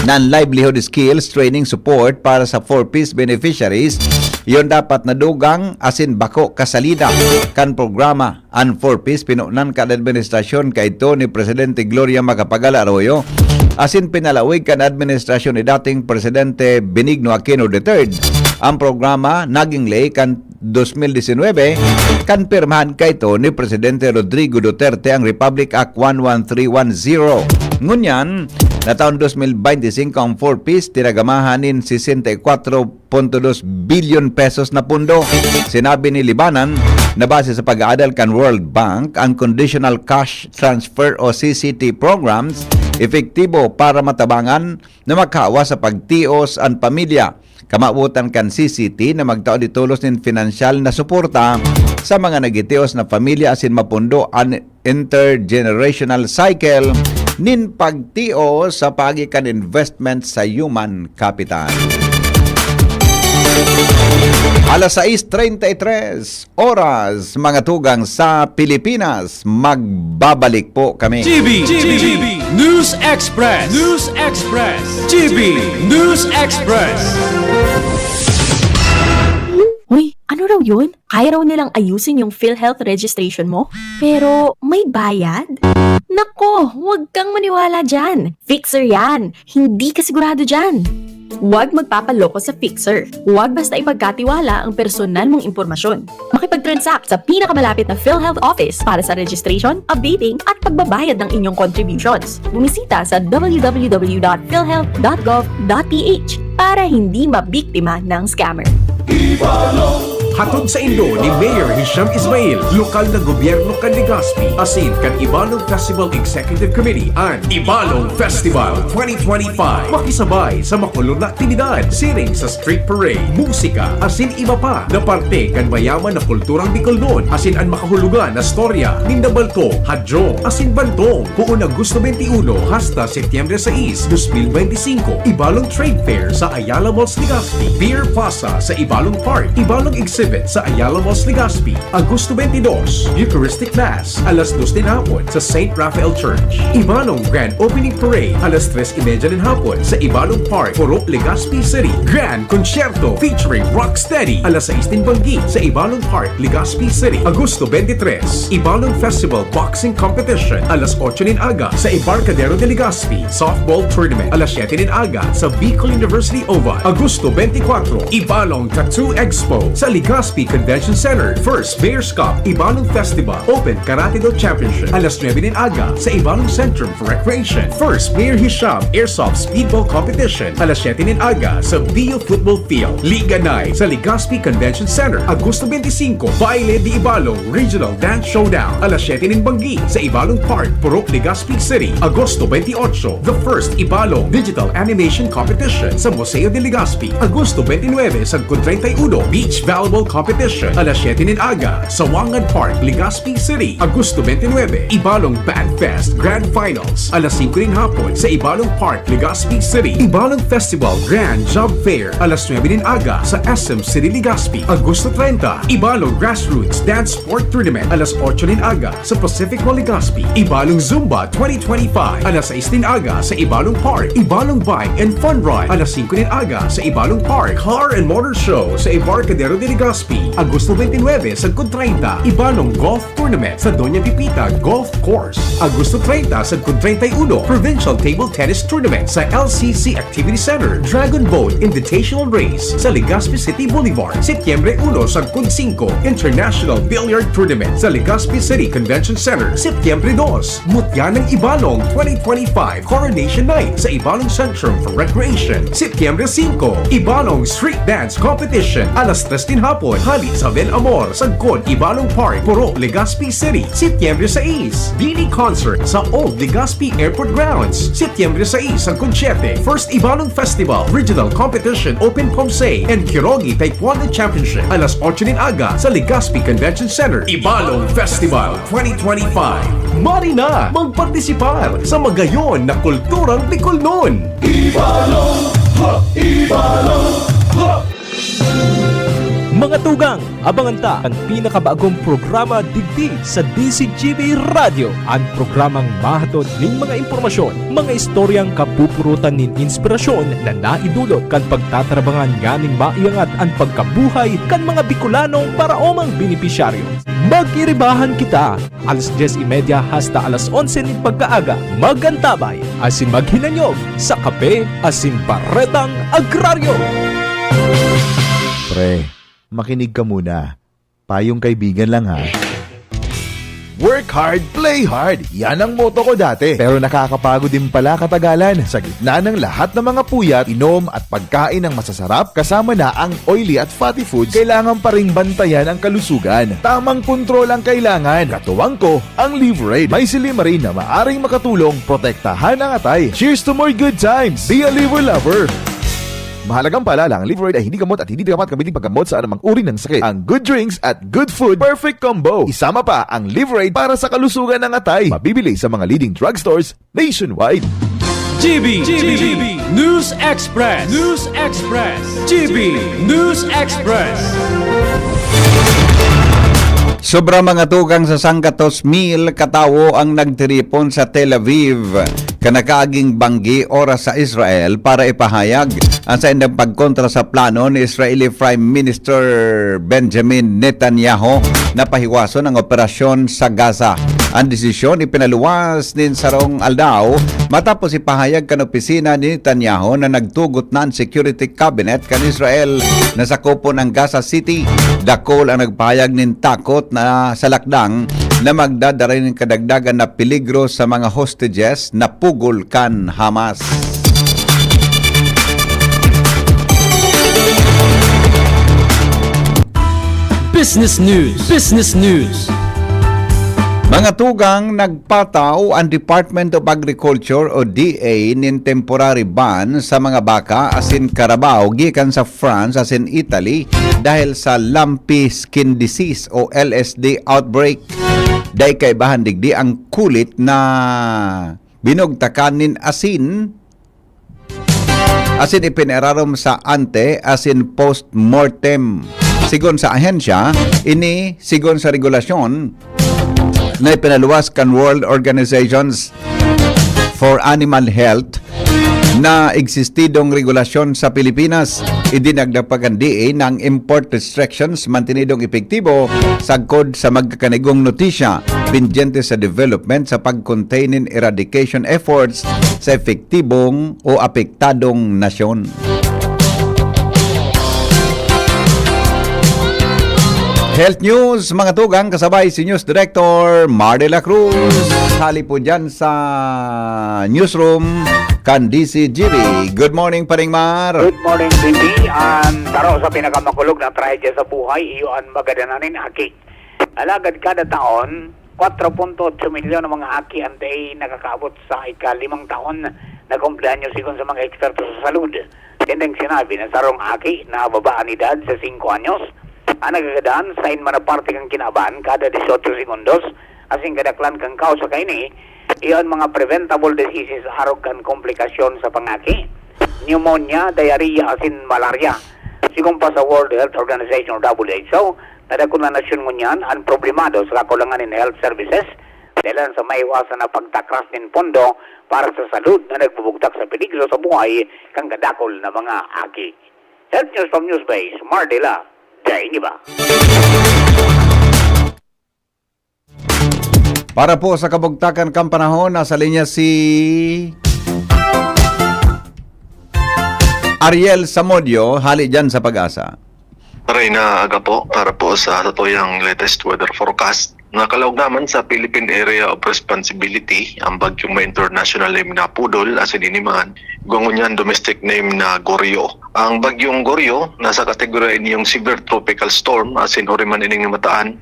na an livelihood skills training support para sa four Ps beneficiaries, iyon dapat na dugang asin bako kasalida kan programa. An four Ps pinunan kan administrasyon kaidto ni Presidente Gloria Macapagal Arroyo asin pinalawig kan administrasyon ni dating Presidente Benigno Aquino the third. Ang programa naging ley kan dos mil diecinuebe, kan pirmahan kaidto ni Presidente Rodrigo Duterte ang Republic Act one one three one zero. Ngunyan, na taon dos mil bente singko ang four Ps, tinagamahan nin sesenta y kwatro punto dos bilyon pesos na pundo. Sinabi ni Libanan na base sa pag-aadal kan World Bank, ang conditional cash transfer o C C T programs epektibo para matabangan na makawa sa pagtios an pamilya. Kamawotan kan C C T na magtao di tolos nin pinansyal na suporta sa mga nagitios na pamilya asin mapundo an intergenerational cycle nin pagtios sa paagi kan investment sa human capital. Alas sais treinta y tres oras, mga tugang sa Pilipinas. Magbabalik po kami. G B, G B, News Express, News Express, G B News Express. Uy, ano raw yun? Kaya raw nilang ayusin yung PhilHealth registration mo? Pero may bayad? Nako, huwag kang maniwala dyan. Fixer yan. Hindi ka sigurado dyan. Huwag magpapaloko sa Fixer. Huwag basta ipagkatiwala ang personal mong impormasyon. Makipag-transact sa pinakamalapit na PhilHealth office para sa registration, updating, at pagbabayad ng inyong contributions. Bumisita sa w w w dot philhealth dot gov dot p h para hindi mabiktima ng scammer. Hatod saindo ni Mayor Hisham Ismail, lokal na gobyerno kan Legazpi, asin kan Ibalong Festival Executive Committee an Ibalong Festival twenty twenty-five. Makisabay sa makulog na aktibidad, siring sa street parade, musika, asin iba pa na parte kan mayaman na kulturang Bicolnon, asin an makahulugan na storya ninda Baltong, Hadjong, asin Bantong, poon Agosto twenty-one hasta Setyembre sais, dos mil bente singko, Ibalong Trade Fair sa Ayala Malls, Legazpi, Beer Plaza sa Ibalong Park, Ibalong Exhibit sa Ayala Malls, Legazpi, Agosto twenty-dos, Eucharistic Mass, alas dos nin hapon sa Saint Raphael Church, Ibalong Grand Opening Parade, alas tres y media nin hapon sa Ibalong Park, Purok Legazpi City, Grand Concierto featuring Rocksteady, alas sais nin banggi sa Ibalong Park, Legazpi City, Agosto twenty-tres, Ibalong Festival Boxing Competition, alas otso nin aga sa Embarcadero de Legazpi, Softball Tournament, alas siyete nin aga sa Bicol University Oval, Agosto twenty-four, Ibalong Tattoo Expo sa Legazpi Convention Center, First Mayor's Cup, Ibalong Festival, Open Karate Do Championship, alas nuebe nin aga sa Ibalong Centrum for Recreation, First Mayor Hisham Airsoft Speedball Competition, alas siyete nin aga sa Bio Football Field, Liga Night sa Legazpi Convention Center, Agosto twenty-five, Baile de Ibalong Regional Dance Showdown, alas siyete nin banggi sa Ibalong Park, Purok Legazpi City, Agosto twenty-eight, The First Ibalong Digital Animation Competition sa Museo de Legazpi, Agosto twenty-nuebe sagkod treinta y uno, Beach Volleyball Competition, alas siyete nin aga, Sawangan Park, Legazpi City, Agosto twenty-nuebe, Ibalong Band Fest Grand Finals, alas singko nin hapon sa Ibalong Park, Legazpi City, Ibalong Festival Grand Job Fair, alas nuebe nin aga sa S M City Legazpi, Agosto treinta, Ibalong Grassroots Dance Sport Tournament, alas otso nin aga sa Pacific Mall Legazpi, Ibalong Zumba twenty twenty-five, alas sais nin aga sa Ibalong Park, Ibalong Bike and Fun Ride, alas singko nin aga sa Ibalong Park, Car and Motor Show sa Embarcadero de Legazpi, Agosto twenty-nuebe sagkod treinta, Ibalong Golf Tournament sa Doña Pipita Golf Course, Agosto treinta sagkod treinta y uno, Provincial Table Tennis Tournament sa L C C Activity Center, Dragon Boat Invitational Race sa Legazpi City Boulevard, Setyembre uno sagkod singko, International Billiard Tournament sa Legazpi City Convention Center, Setyembre dos, Mutya ng Ibalong twenty twenty-five Coronation Night sa Ibalong Centrum for Recreation, Setyembre singko, Ibalong Street Dance Competition, alas tres nin hapon, hali sa Bel Amor, sagkod Ibalong Park, Purok Legazpi City, Setyembre sais, Dini Concert sa Old Legazpi Airport Grounds, Setyembre sais sagkod siyete, First Ibalong Festival Regional Competition Open Pomsey and Kirogi Taekwondo Championship, alas otso nin aga sa Legazpi Convention Center, Ibalong Festival twenty twenty-five. Mari na magpartisipar sa magayon na kulturang Bicolnon! Ibalong! Ha! Ibalong! Ha! Mga tugang, abangan ta an pinakabagong programa digdi sa D Z G B Radyo, an programang mahatod nin mga impormasyon, mga istoryang kapupurutan nin inspirasyon na naidulot kan pagtatarabangan nganing maiangat an pagkabuhay kan mga Bicolanong paraomang benepisyaryo. Mag-iribahan kita! Alas dyes y media hasta alas onse nin pagkaaga, mag-antabay asin maghinanyog sa Kape asin Baretang Agraryo. Pre, makinig ka muna. Payong kaibigan lang ha. Work hard, play hard. Yan ang motto ko dati. Pero nakakapagod din pala katagalan. Sa gitna ng lahat ng mga puyat, inom at pagkain ng masasarap, kasama na ang oily at fatty foods, kailangan pa ring bantayan ang kalusugan. Tamang kontrol ang kailangan. Katuwang ko, ang Liverade. May silymarin na maaring makatulong protektahan ang atay. Cheers to more good times! Be a Liver Lover! Mahalagang paalala, ang Liverade ay hindi gamot at hindi dapat gamitin paggamot sa anumang uri ng sakit. Ang good drinks at good food, perfect combo. Isama pa ang Liverade para sa kalusugan ng atay. Mabibili sa mga leading drugstores nationwide. G B, G B, News Express, News Express, G B, News Express. Sobra mga tugang sa sanggatos mil katawo ang nagtiripon sa Tel Aviv kan nakaaging banggi oras sa Israel para ipahayag ang saindang pagkontra sa plano ni Israeli Prime Minister Benjamin Netanyahu na pahiwason ang operasyon sa Gaza. Ang desisyon ipinaluwas nin sarong aldaw matapos ipahayag kan opisina ni Netanyahu na nagtugot na an security cabinet kan Israel na sakopon ang Gaza City. Dakul ang nagpahayag nin takot na sa lakdang na magdadara nin kadagdagan na peligro sa mga hostages na pugol kan Hamas. Business News. Business News. Mga tugang, nagpataw ang Department of Agriculture o D A nin temporary ban sa mga baka asin karabaw gikan sa France asin Italy dahil sa lumpy skin disease o L S D outbreak. Dai kaibahan digdi ang kulit na binugtakan nin asin asin ipinirarom sa ante asin post-mortem. Sigon sa ahensya, ini sigon sa regulasyon na ipinaluwas kan World Organizations for Animal Health na existidong regulasyon sa Pilipinas. Idinagdag pa kan D A na ang import restrictions mantinidong epektibo sagkod sa magkakanigong notisya pendyente sa development sa pag-contain nin eradication efforts sa epektibong o apektadong nasyon. Health News, mga tugang, kasabay si News Director Mar de la Cruz. Hali po dyan sa newsroom kan D C G B. Good morning, Paring Mar. Good morning, B B. Ang taro sa pinakamakulog na trahedya sa buhay, iyo ang magadanan nin aki. Alagad kada taon, kwatro punto otso milyon ang mga aki ang dai nakakaabot sa ikalimang taon na kumpleanyos, sigon sa mga eksperto sa salud. Tinding sinabi na sarong aki na baba an edad sa singko anyos ang nagagadan sa inmana parte kan kinaban kada disyotso segundos, asin kadaklan kan kausa kaini, iyo an mga preventable diseases arog kan komplikasyon sa pangaki, pneumonia, diarrhea asin malaria. Sigon pa sa World Health Organization o W H O, na dakul na nasyon ngunyan an problemado sa kakulangan nin health services, dahelan sa maiwasan na pagtakras nin pondo para sa salud na nagbubugtak sa peligro sa buhay kan kadakul na mga aki. Health News from Newsbase, Mardela, Jainiba. Para po sa kabugtakan kan panahon, nasa linya si Ariel Samodio, hali dyan sa Pag-asa. Maray na aga po para po sa satuyang latest weather forecast. Nakalaog naman sa Philippine Area of Responsibility ang bagyong may international name na Pudol, asin ini man, igwa ngunyan domestic name na Goryo. Ang bagyong Goryo nasa kategorya ini yung severe tropical storm, asin ori man ining namataan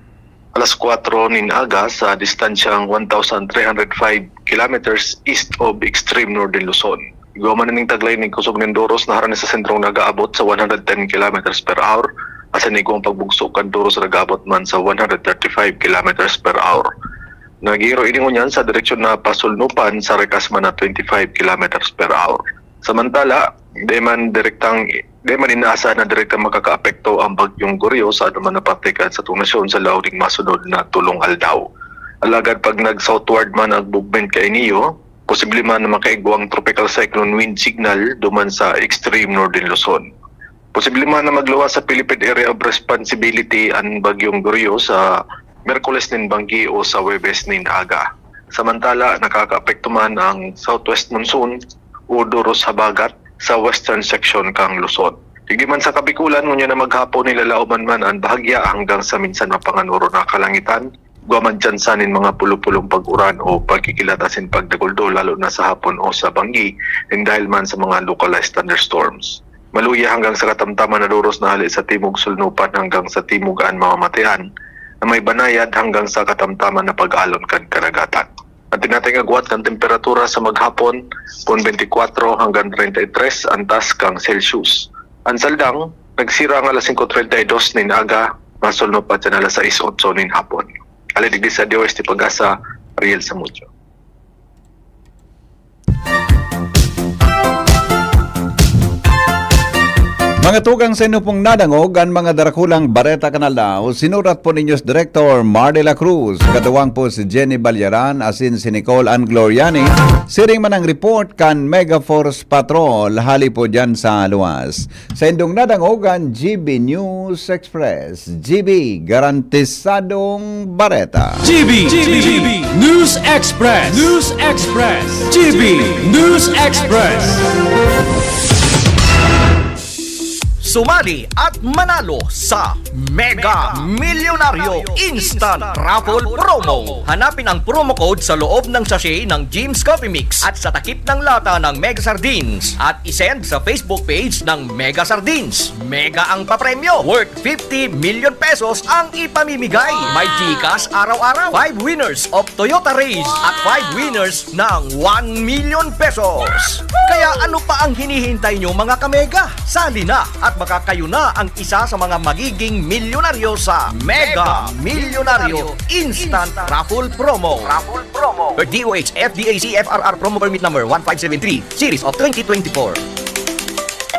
alas kwatro nin aga sa distansyang one thousand three hundred five kilometers east of extreme northern Luzon. Igwa man ning taglay nin kusog nin doros na harani sa sentrong nag-aabot sa one hundred ten kilometers per hour, asin igwang pagbugso kan doros nag-aabot man sa one hundred thirty-five kilometers per hour. Naghihiro ini ngunyan sa direksyon na pasulnupan sa rikas man na twenty-five kilometers per hour. Samantala, di man direktang Di man inaasahan na direktang makakaapekto ang Bagyong Goryo sa anoman na parte kan satong nasyon sa laog ning masunod na tolong aldaw. Alagad pag nag-southward man ang movement kaini, posible man na makaigwang tropical cyclone wind signal duman sa extreme northern Luzon. Posible man na magluwas sa Philippine Area of Responsibility ang Bagyong Goryo sa Miyerkules nin banggi o sa Huwebes nin aga. Samantala, nakakaapekto man ang southwest monsoon o doros habagat sa western section kan Luzon. Digdi man sa Kabikulan, ngunyan na maghapon, nilalaoman man an bahagya hanggang sa minsan mapanganoro na kalangitan. Igwa man tsansa nin mga pulo-pulong pag-uran o pagkikilata sin pagdaguldo, lalo na sa hapon o sa banggi, nin dahil man sa mga localized thunderstorms. Maluya hanggang sa katamtaman na doros na hali sa timog sulnupan hanggang sa timog an mamamatean, na may banayad hanggang sa katamtaman na pag-alon kan karagatan. An tinatay nga agwat kan temperatura sa maghapon, pon twenty-four hanggang treinta y tres an taas kan Celsius. An saldang, nagsira ang alas singko treinta y dos nin aga, masulnop at yan alas sais otso nin hapon. Alay digdi sa D O S T Pag-asa, Ariel Samudio. Mga tugang, sa inyo pong nadangog an mga darakulang bareta kan aldaw, sinurat po ninyo si Director Mar de la Cruz, katuwang po si Jenny Balyaran, asin si Nicole Ann Gloriani. Siring man ang report kan Mega Force Patrol, hali po dyan sa luwas. Sa indong nadangog an G B News Express. G B, garantisadong bareta. G B, G B, News Express, News Express, G B News Express. Sumali at manalo sa Mega Milyonaryo Instant Raffle Promo. Hanapin ang promo code sa loob ng sachet ng Jim's Coffee Mix at sa takip ng lata ng Mega Sardines at isend sa Facebook page ng Mega Sardines. Mega ang papremyo, worth fifty million pesos ang ipamimigay. May GCash araw-araw. Five winners of Toyota Raize at five winners ng one million pesos. Kaya ano pa ang hinihintay nyo, mga kamega? Sali na at baka kayo na ang isa sa mga magiging milyonaryo sa Mega Milyonaryo Instant Raffle Promo. Raffle Promo. Per D O H F D A C F R R Promo Permit Number one five seven three, Series of twenty twenty-four.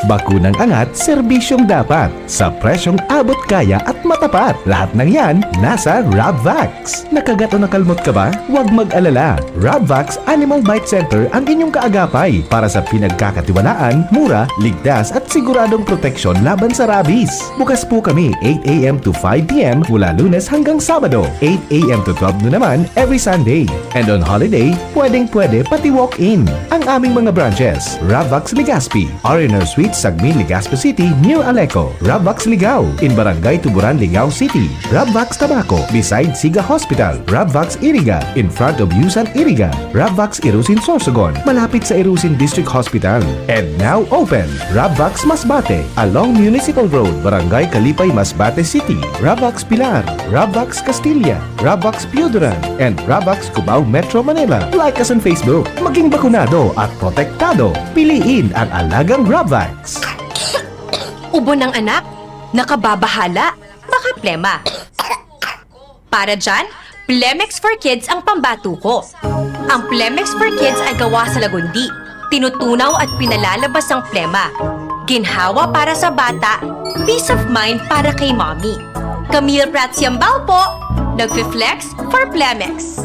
Bakunang angat, serbisyong dapat, sa presyong abot kaya at matapat. Lahat ng yan, nasa Rabvax. Nakagat o nakalmot ka ba? Huwag mag-alala. Rabvax Animal Bite Center ang inyong kaagapay para sa pinagkakatiwalaan, mura, ligtas at siguradong proteksyon laban sa rabies. Bukas po kami eight a.m. to five p.m. mula Lunes hanggang Sabado, eight a.m. to twelve noon naman every Sunday. And on holiday, pwedeng-pwede pati walk-in. Ang aming mga branches, Rabvax Legazpi, R and R Suite, Sagmin, Legazpi City, near Aleco, Rabvax Ligao, in Barangay Tuburan, Ligao City, Rabvax Tabaco, beside Siga Hospital, Rabvax Iriga, in front of Yusan Iriga, Rabvax Irusin Sorsogon, malapit sa Irusin District Hospital, and now open, Rabvax Masbate, along Municipal Road, Barangay Kalipay, Masbate City, Rabvax Pilar, Rabvax Castilla, Rabvax Pioduran, and Rabvax Cubao, Metro Manila. Like us on Facebook. Maging bakunado at protektado. Piliin ang alagang Rabvax. Ubo ng anak, nakababahala, baka plema. Para dyan, Plemex for Kids ang pambato ko. Ang Plemex for Kids ay gawa sa lagundi, tinutunaw at pinalalabas ang plema. Ginhawa para sa bata, peace of mind para kay mommy. Camille Prats Yambao po, nagfi-flex for Plemex.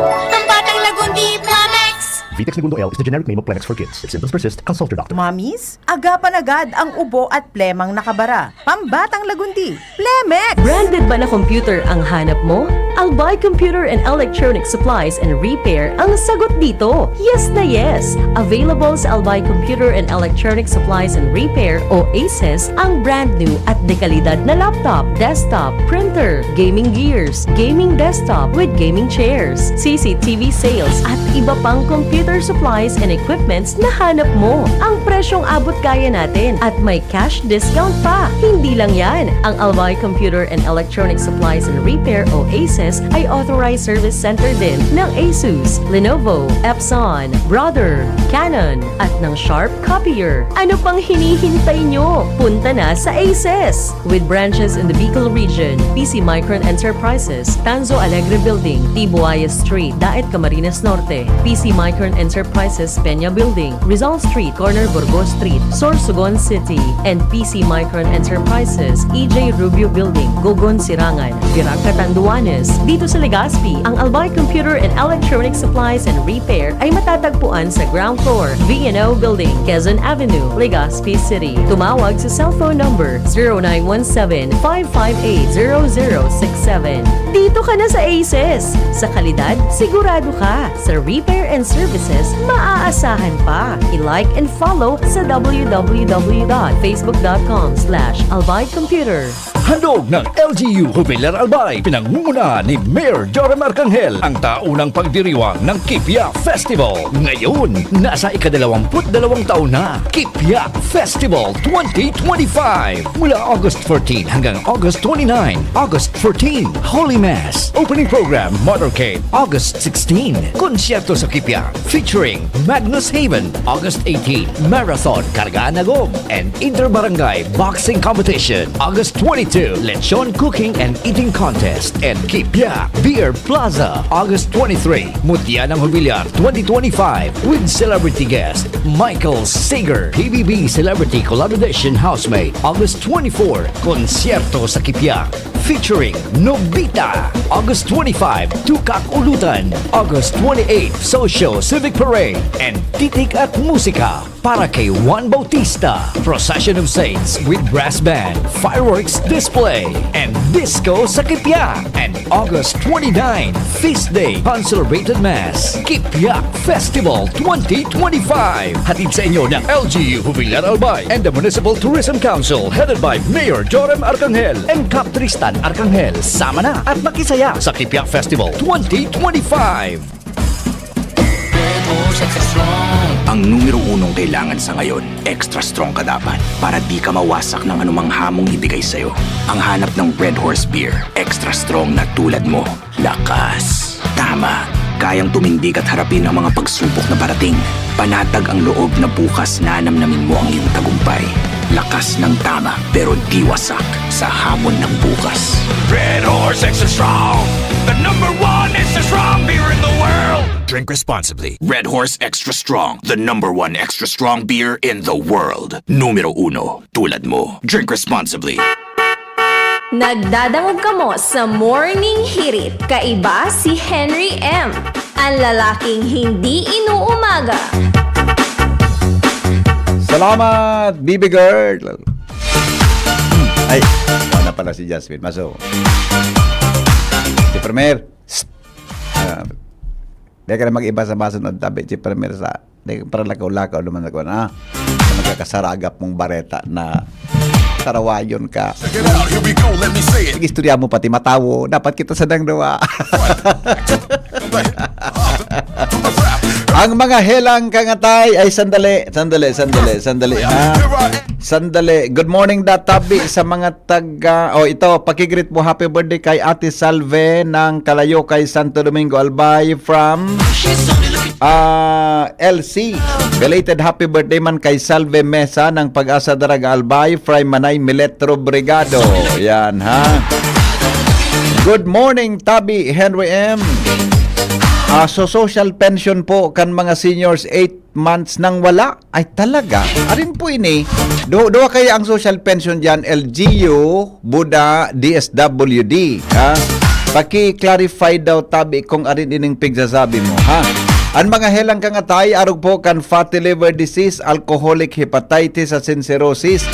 Ang batang lagundi, Plemex! Vitex Negundo L is the generic name of Plemex for kids. If symptoms persist, consult your doctor. Mommies, agapan agad ang ubo at plemang nakabara. Pambatang lagundi, Plemex! Branded ba na computer ang hanap mo? Albay Computer and Electronic Supplies and Repair ang sagot dito. Yes na yes! Available sa Albay Computer and Electronic Supplies and Repair o ACES ang brand new at dekalidad na laptop, desktop, printer, gaming gears, gaming desktop with gaming chairs, C C T V sales at iba pang computer supplies and equipments na hanap mo. Ang presyong abot kaya natin at may cash discount pa. Hindi lang yan, ang Albay Computer and Electronic Supplies and Repair o ACES ay authorized service center din ng Asus, Lenovo, Epson, Brother, Canon, at ng Sharp Copier. Ano pang hinihintay nyo? Punta na sa ACES! With branches in the Bicol region, P C Micron Enterprises, Tanzo Alegre Building, Tibuayas Street, Daet, Camarines Norte, P C Micron Enterprises, Peña Building, Rizal Street, corner Burgos Street, Sorsogon City, and P C Micron Enterprises, E J Rubio Building, Gogon, Sirangan, Virac, Catanduanes. Dito sa Legazpi, ang Albay Computer and Electronic Supplies and Repair ay matatagpuan sa ground floor, V and O Building, Quezon Avenue, Legazpi City. Tumawag sa cellphone number zero nine one seven, five five eight, zero zero six seven. Dito ka na sa Aces. Sa kalidad, sigurado ka. Sa repair and services, maaasahan pa. I-like and follow sa w w w dot facebook dot com slash albay computer. Handog ng L G U Jubilar Albay, pinangungunahan ni Mayor Joram Arcangel, ang taunang pagdiriwang ng Kipia Festival. Ngayon, nasa ikadalawamput dalawang taon na, Kipia Festival twenty twenty-five. Mula August fourteen hanggang August twenty-nine, August fourteen, Holy Mass. Opening program, Motorcade, August sixteen. Konsyerto sa Kipia, featuring Magnus Haven, August eighteen, Marathon, Kargaan Agom, and Interbarangay Boxing Competition, August twenty-two, Lechon Cooking and Eating Contest, and Kipia Beer Plaza, August twenty-three, Mutya ng Jubilar twenty twenty-five with celebrity guest Michael Sager, P B B Celebrity Collaboration Housemate, August twenty-four, Konsyerto sa Kipia, featuring Nobita, August twenty-five, Tukak Ulutan, August twenty-eight, Social Civic Parade, and Titik at Musika para kay Juan Bautista, Procession of Saints with Brass Band, Fireworks Display, and Disco sa Kipia, and August twenty-nine, Feast Day, Consecrated Mass, Kipia Festival twenty twenty-five. Hatid sa inyo ng L G U Jubilar Albay and the Municipal Tourism Council headed by Mayor Joram Arcangel and Cap Tristan Arcangel. Sama na at makisaya sa Kipia Festival twenty twenty-five. Ang numero unong kailangan sa ngayon, extra strong ka dapat para di ka mawasak ng anumang hamong ibigay sa'yo. Ang hanap ng Red Horse Beer, extra strong na tulad mo. Lakas. Tama. Kayang tumindig at harapin ang mga pagsubok na parating. Panatag ang loob na bukas nanamnamin mo ang iyong tagumpay. Lakas ng tama, pero di wasak sa hamon ng bukas. Red Horse Extra Strong, the number one extra strong beer in the world. Drink responsibly. Red Horse Extra Strong, the number one extra strong beer in the world. Numero uno, tulad mo. Drink responsibly. Nagdadangog kamo sa Morning Hirit. Kaiba si Henry M, ang lalaking hindi inuumaga. Salamat, baby girl. Ay, wala pala si Jasmine. Maso. Si Premier. Psst. Ah, di ka na mag-iba sa baso ng tabi. Si Premier sa... Di, para lakaw-lakaw naman ako na. Sa magkakasaragap mong bareta na tarawayon ka. Sige, istorya mo pati matawo. Dapat kita sa dang dawa. Ang mga helang kangatay ay sandali, sandali, sandali, sandali, ha? Sandali. Good morning, Databi, sa mga taga, oh, ito, pakigreet mo, happy birthday kay Ate Salve ng Kalayo kay Santo Domingo Albay from ah, L C. Belated happy birthday man kay Salve Mesa ng Pag-asa Daraga Albay from Manay Miletro Brigado. Yan, ha? Good morning, Tabi Henry M. Ah, so social pension po kan mga seniors eight months nang wala. Ay talaga. Arin po ini. Do, do kaya ang social pension diyan, L G U, Buda, D S W D, ha? Paki-clarify daw, Tabi, kung arin ining pigsasabi mo, ha? Ang mga helang kangatay, arog po kan fatty liver disease, alcoholic hepatitis at cirrhosis.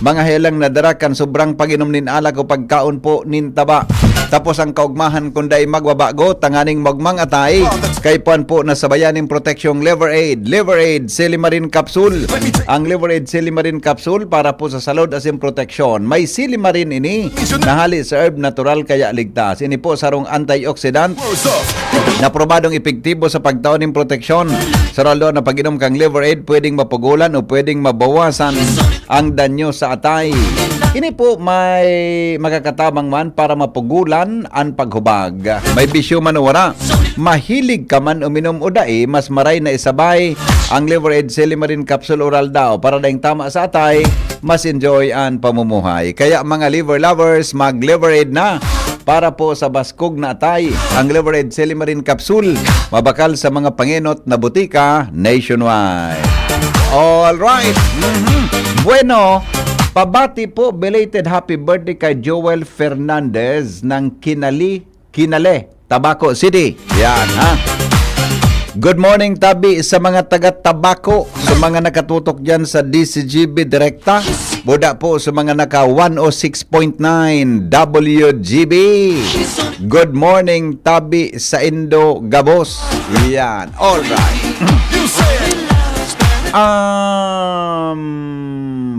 Mga helang nadara kan sobrang pag-inom nin alak o pagkaon po nin taba. Tapos ang kaugmahan kung dai magbabago, tanganing magmang atay. Kay puan po na sabayan nin proteksyong Liver Aid. Liver Aid, Silimarin Capsule. Ang Liver Aid, Silimarin Capsule para po sa salud asin proteksyon. May silimarin ini na hali sa herb natural kaya ligtas. Ini po sarong antioxidant na probadong epektibo sa pagtao nin proteksyon. Sa ralo na pag-inom kang Liver Aid, pwedeng mapugulan o pwedeng mabawasan ang danyo sa atay. Ini po may makakatabang man para mapugulan an paghubag. May bisyo man o wara, mahilig ka man uminom o dai, mas maray na isabay ang Liver Aid Silimarin Capsule Oral Daw para daing tama sa atay, mas enjoy an pamumuhay. Kaya mga liver lovers, mag Liver Aid na para po sa baskog na atay. Ang Liver Aid Silimarin Capsule, mabakal sa mga pangenot na butika nationwide. All right. Mhm. Bueno, pabati po, belated happy birthday kay Joel Fernandez ng Kinali, Kinale, Tabaco City. Yan, ha? Good morning, Tabi, sa mga taga Tabaco, sa mga nakatutok dyan sa D C G B Direkta. Buda po sa mga naka one oh six point nine W G B. Good morning, tabi sa Indo Gabos. Yan. All right. Um,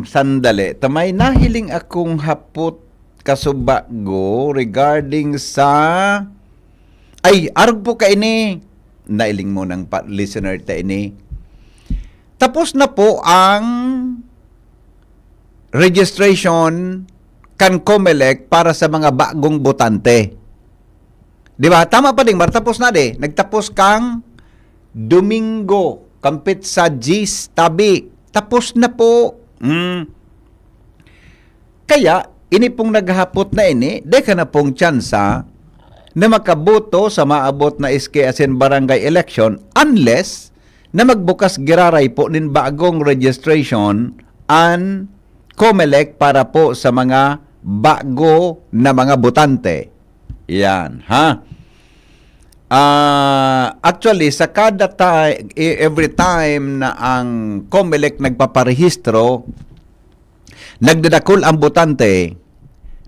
sandali. Tamay nahiling akong hapot kasubago regarding sa, ay, arog po kaini. Nailing mo ng pa-, listener ta ini. Tapos na po ang registration kan Comelec para sa mga bagong botante. Di ba? Tama pa din, Mar, tapos na di. Nagtapos kang Domingo, kampit sa Gis, tabi. Tapos na po. Mm. Kaya, ini pong naghahapot na ini, deka na pong tsansa na makaboto sa maabot na S K asin barangay election unless na magbukas giraray po nin bagong registration an Comelec para po sa mga bago na mga botante. Yan, ha? Ah, actually, sa kada ti-, e-, every time na ang Comelec nagpaparehistro, nagdadakul ang botante,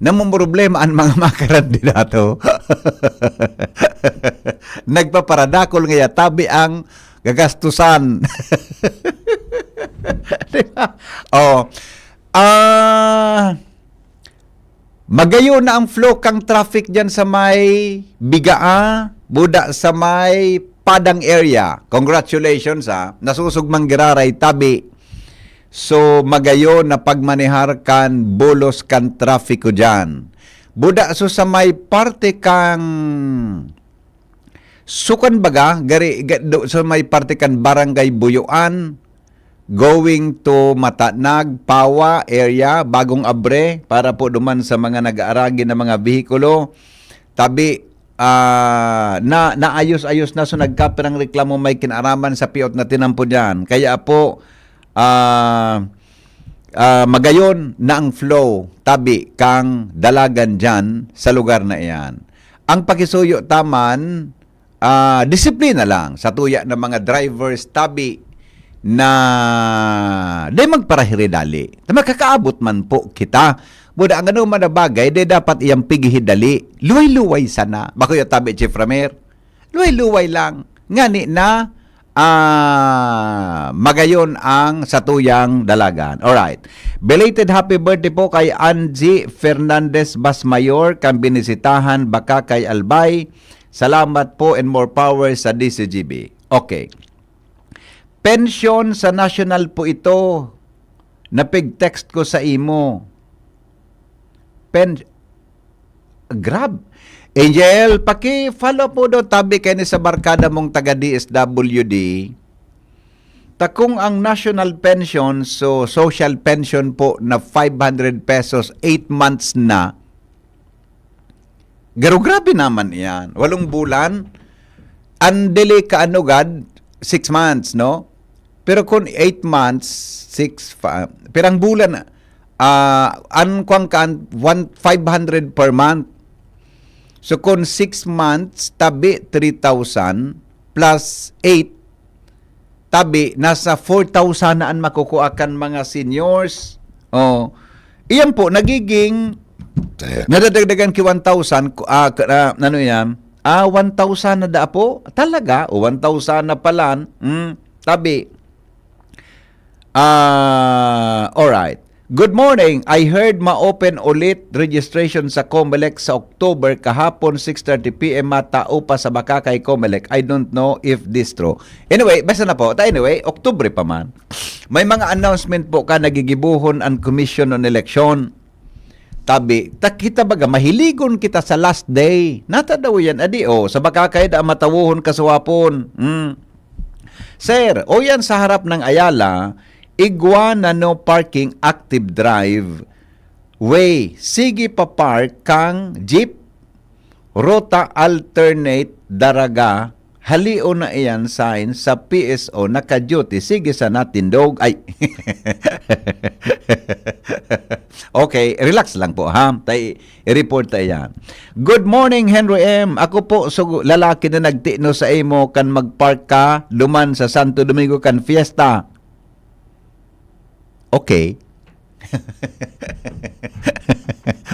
namumroblema an mga makakandidato. Nagpaparadakul ngaya, tabi ang gagastusan. Di ba? Oh. Ah, magayo na ang flow kang traffic diyan sa may Bigaa, buda sa may Padang area. Congratulations, ha. Nasusog man giraray, tabi. So, magayo na pagmanehar kan bulos kan trafiko diyan. Buda so sa may parte kang Sukan baga, gari, ga-, do, sa may parte kan Barangay Buyoan, going to Matanag, Pawa area, Bagong Abre, para po duman sa mga nag-aaragi na mga behikulo. Tabi, ah, na, naayos-ayos na, so nagkapirang reklamo may kinaraman sa piot na tinampo diyan. Kaya po, ah, ah, magayon na ang flow, tabi, kang dalagan diyan sa lugar na iyan. Ang pakisuyo ta man, ah, disiplina lang sa tuya ng mga drivers, tabi, na di magparahiri dali. Na makakaabot man po kita. Buda ang ano man na bagay, di dapat iyang pigihi dali. Luway-luway sana. Bako yung tabi, Chief Ramer. Luway-luway lang. Ngani na, ah, magayon ang satuyang dalagan. Alright. Belated happy birthday po kay Angie Fernandez Basmayor, kan Binisitahan, Bacacay, Albay. Salamat po and more power sa D C G B. Okay. Pensyon sa national po ito na pig-text ko sa imo. Pen-, Grab. Angel, paki-follow po do, tabi kayo ni sa barkada mong taga D S W D. Ta kung ang national pension, so social pension po na five hundred pesos, eight months na, garo grabe naman iyan. Walong bulan, ang dili ka ano gad, six months, no? Pero kung eight months, six, fa-, pirang bulan na, ah, an kwang kaan, one, five hundred per month. So, kung six months, tabi three thousand plus eight, tabi, nasa four thousand na an makukuha kan mga seniors. Oh, iyan po, nagiging nadadagdagan ki one thousand, ku-, ah, ka-, ah, ano yan? Ah, one thousand na da po? Talaga? O, one thousand na pala. Hmm, tabi. Ah, alright. Good morning. I heard ma-open ulit registration sa Comelec sa October kahapon, six thirty P M, matao pa sa Bacacay Comelec. I don't know if this true. Anyway, basta na po. Ta anyway, Oktubre pa man. May mga announcement po ka nagigibuhon ang Commission on Election. Tabi, ta kita baga, mahiligon kita sa last day. Nata daw yan, adi, oh, sa Bacacay da matawohon kasuwapon. Hmm. Sir, o yan sa harap ng Ayala, igwa na no parking active drive way. Sige pa park kang jeep, ruta alternate daraga, halio na iyan sign sa P S O naka-duty. Sige sa natindog. Ay. Okay, relax lang po ha. Tay, i-report ta iyan. Good morning, Henry M. Ako po, so, lalaki na nagtino sa imo kan magpark ka duman sa Santo Domingo kan fiesta. Okay.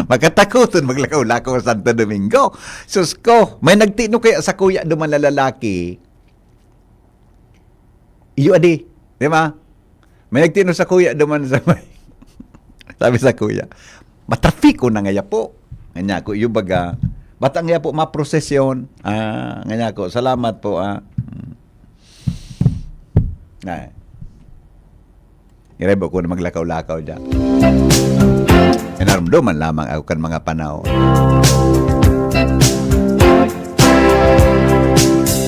Makatakoton maglakaw-lakaw sa Santo Domingo. Sus ko, may nagtino kaya sa kuya duman na lalaki. Iyo adi, di ba? May nagtino sa kuya duman sa may, sabi sa kuya, "Matrafiko na ngaya po." Nganya ko, iyo baga, "Bata ngaya po, maprosesyon." Ah, nganya ko, "Salamat po, ah." Hmm. Ay. Irebo ko na maglakaw-lakaw dyan. Inarumduman lamang ako kan mga panahon.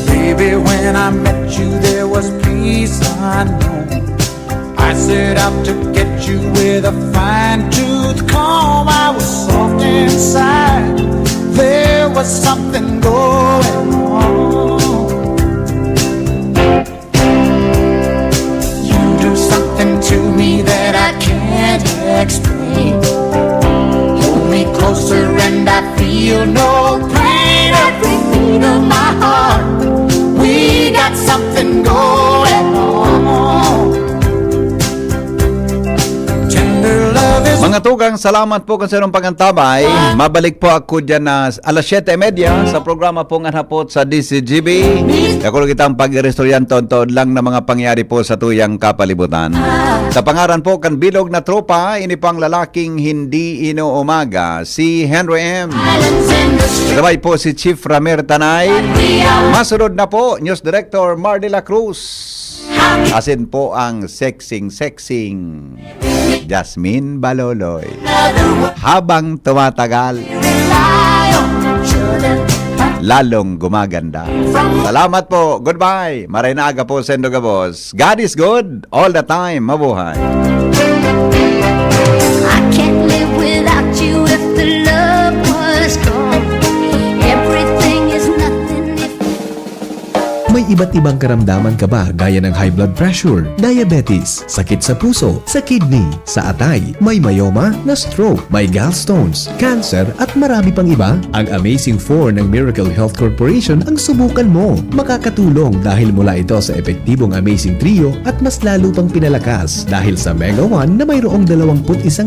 Baby, when I met you, there was peace unknown. I set out to get you with a fine tooth comb. I was soft inside. There was something going on. You do something to me that I can't explain. Hold me closer and I feel no pain. Every beat of my heart, we got something going on. Tender love is Mga tugang, salamat po kan sa inyong pangantabay. Mabalik po ako dyan na alas siyete y media sa programa po nga hapot sa D C G B. Ako lang kitang pag-iristoryan taon-taon lang na mga pangyari po sa tuyang kapalibutan. Sa pangaran po kan bilog na tropa, ini po ang lalaking hindi inuumaga, si Henry M. Sabay po si Chief Ramer Tanay. Masunod na po, News Director Mar de la Cruz. Asin po ang sexing-sexing Jasmine Baloloy. Habang tumatagal, lalong gumaganda. Salamat po. Goodbye. Maray na aga po, Sendo Gabos. God is good all the time. Mabuhay. I can't live without you if the love was gone. Everything is nothing if May iba't ibang karamdaman ka ba gaya ng high blood pressure, diabetes, sakit sa puso, sa kidney, sa atay, may myoma, na stroke, may gallstones, cancer at marami pang iba? Ang Amazing four ng Miracle Health Corporation ang subukan mo. Makakatulong dahil mula ito sa epektibong Amazing Trio at mas lalo pang pinalakas dahil sa Mega one na mayroong dalawampu't isang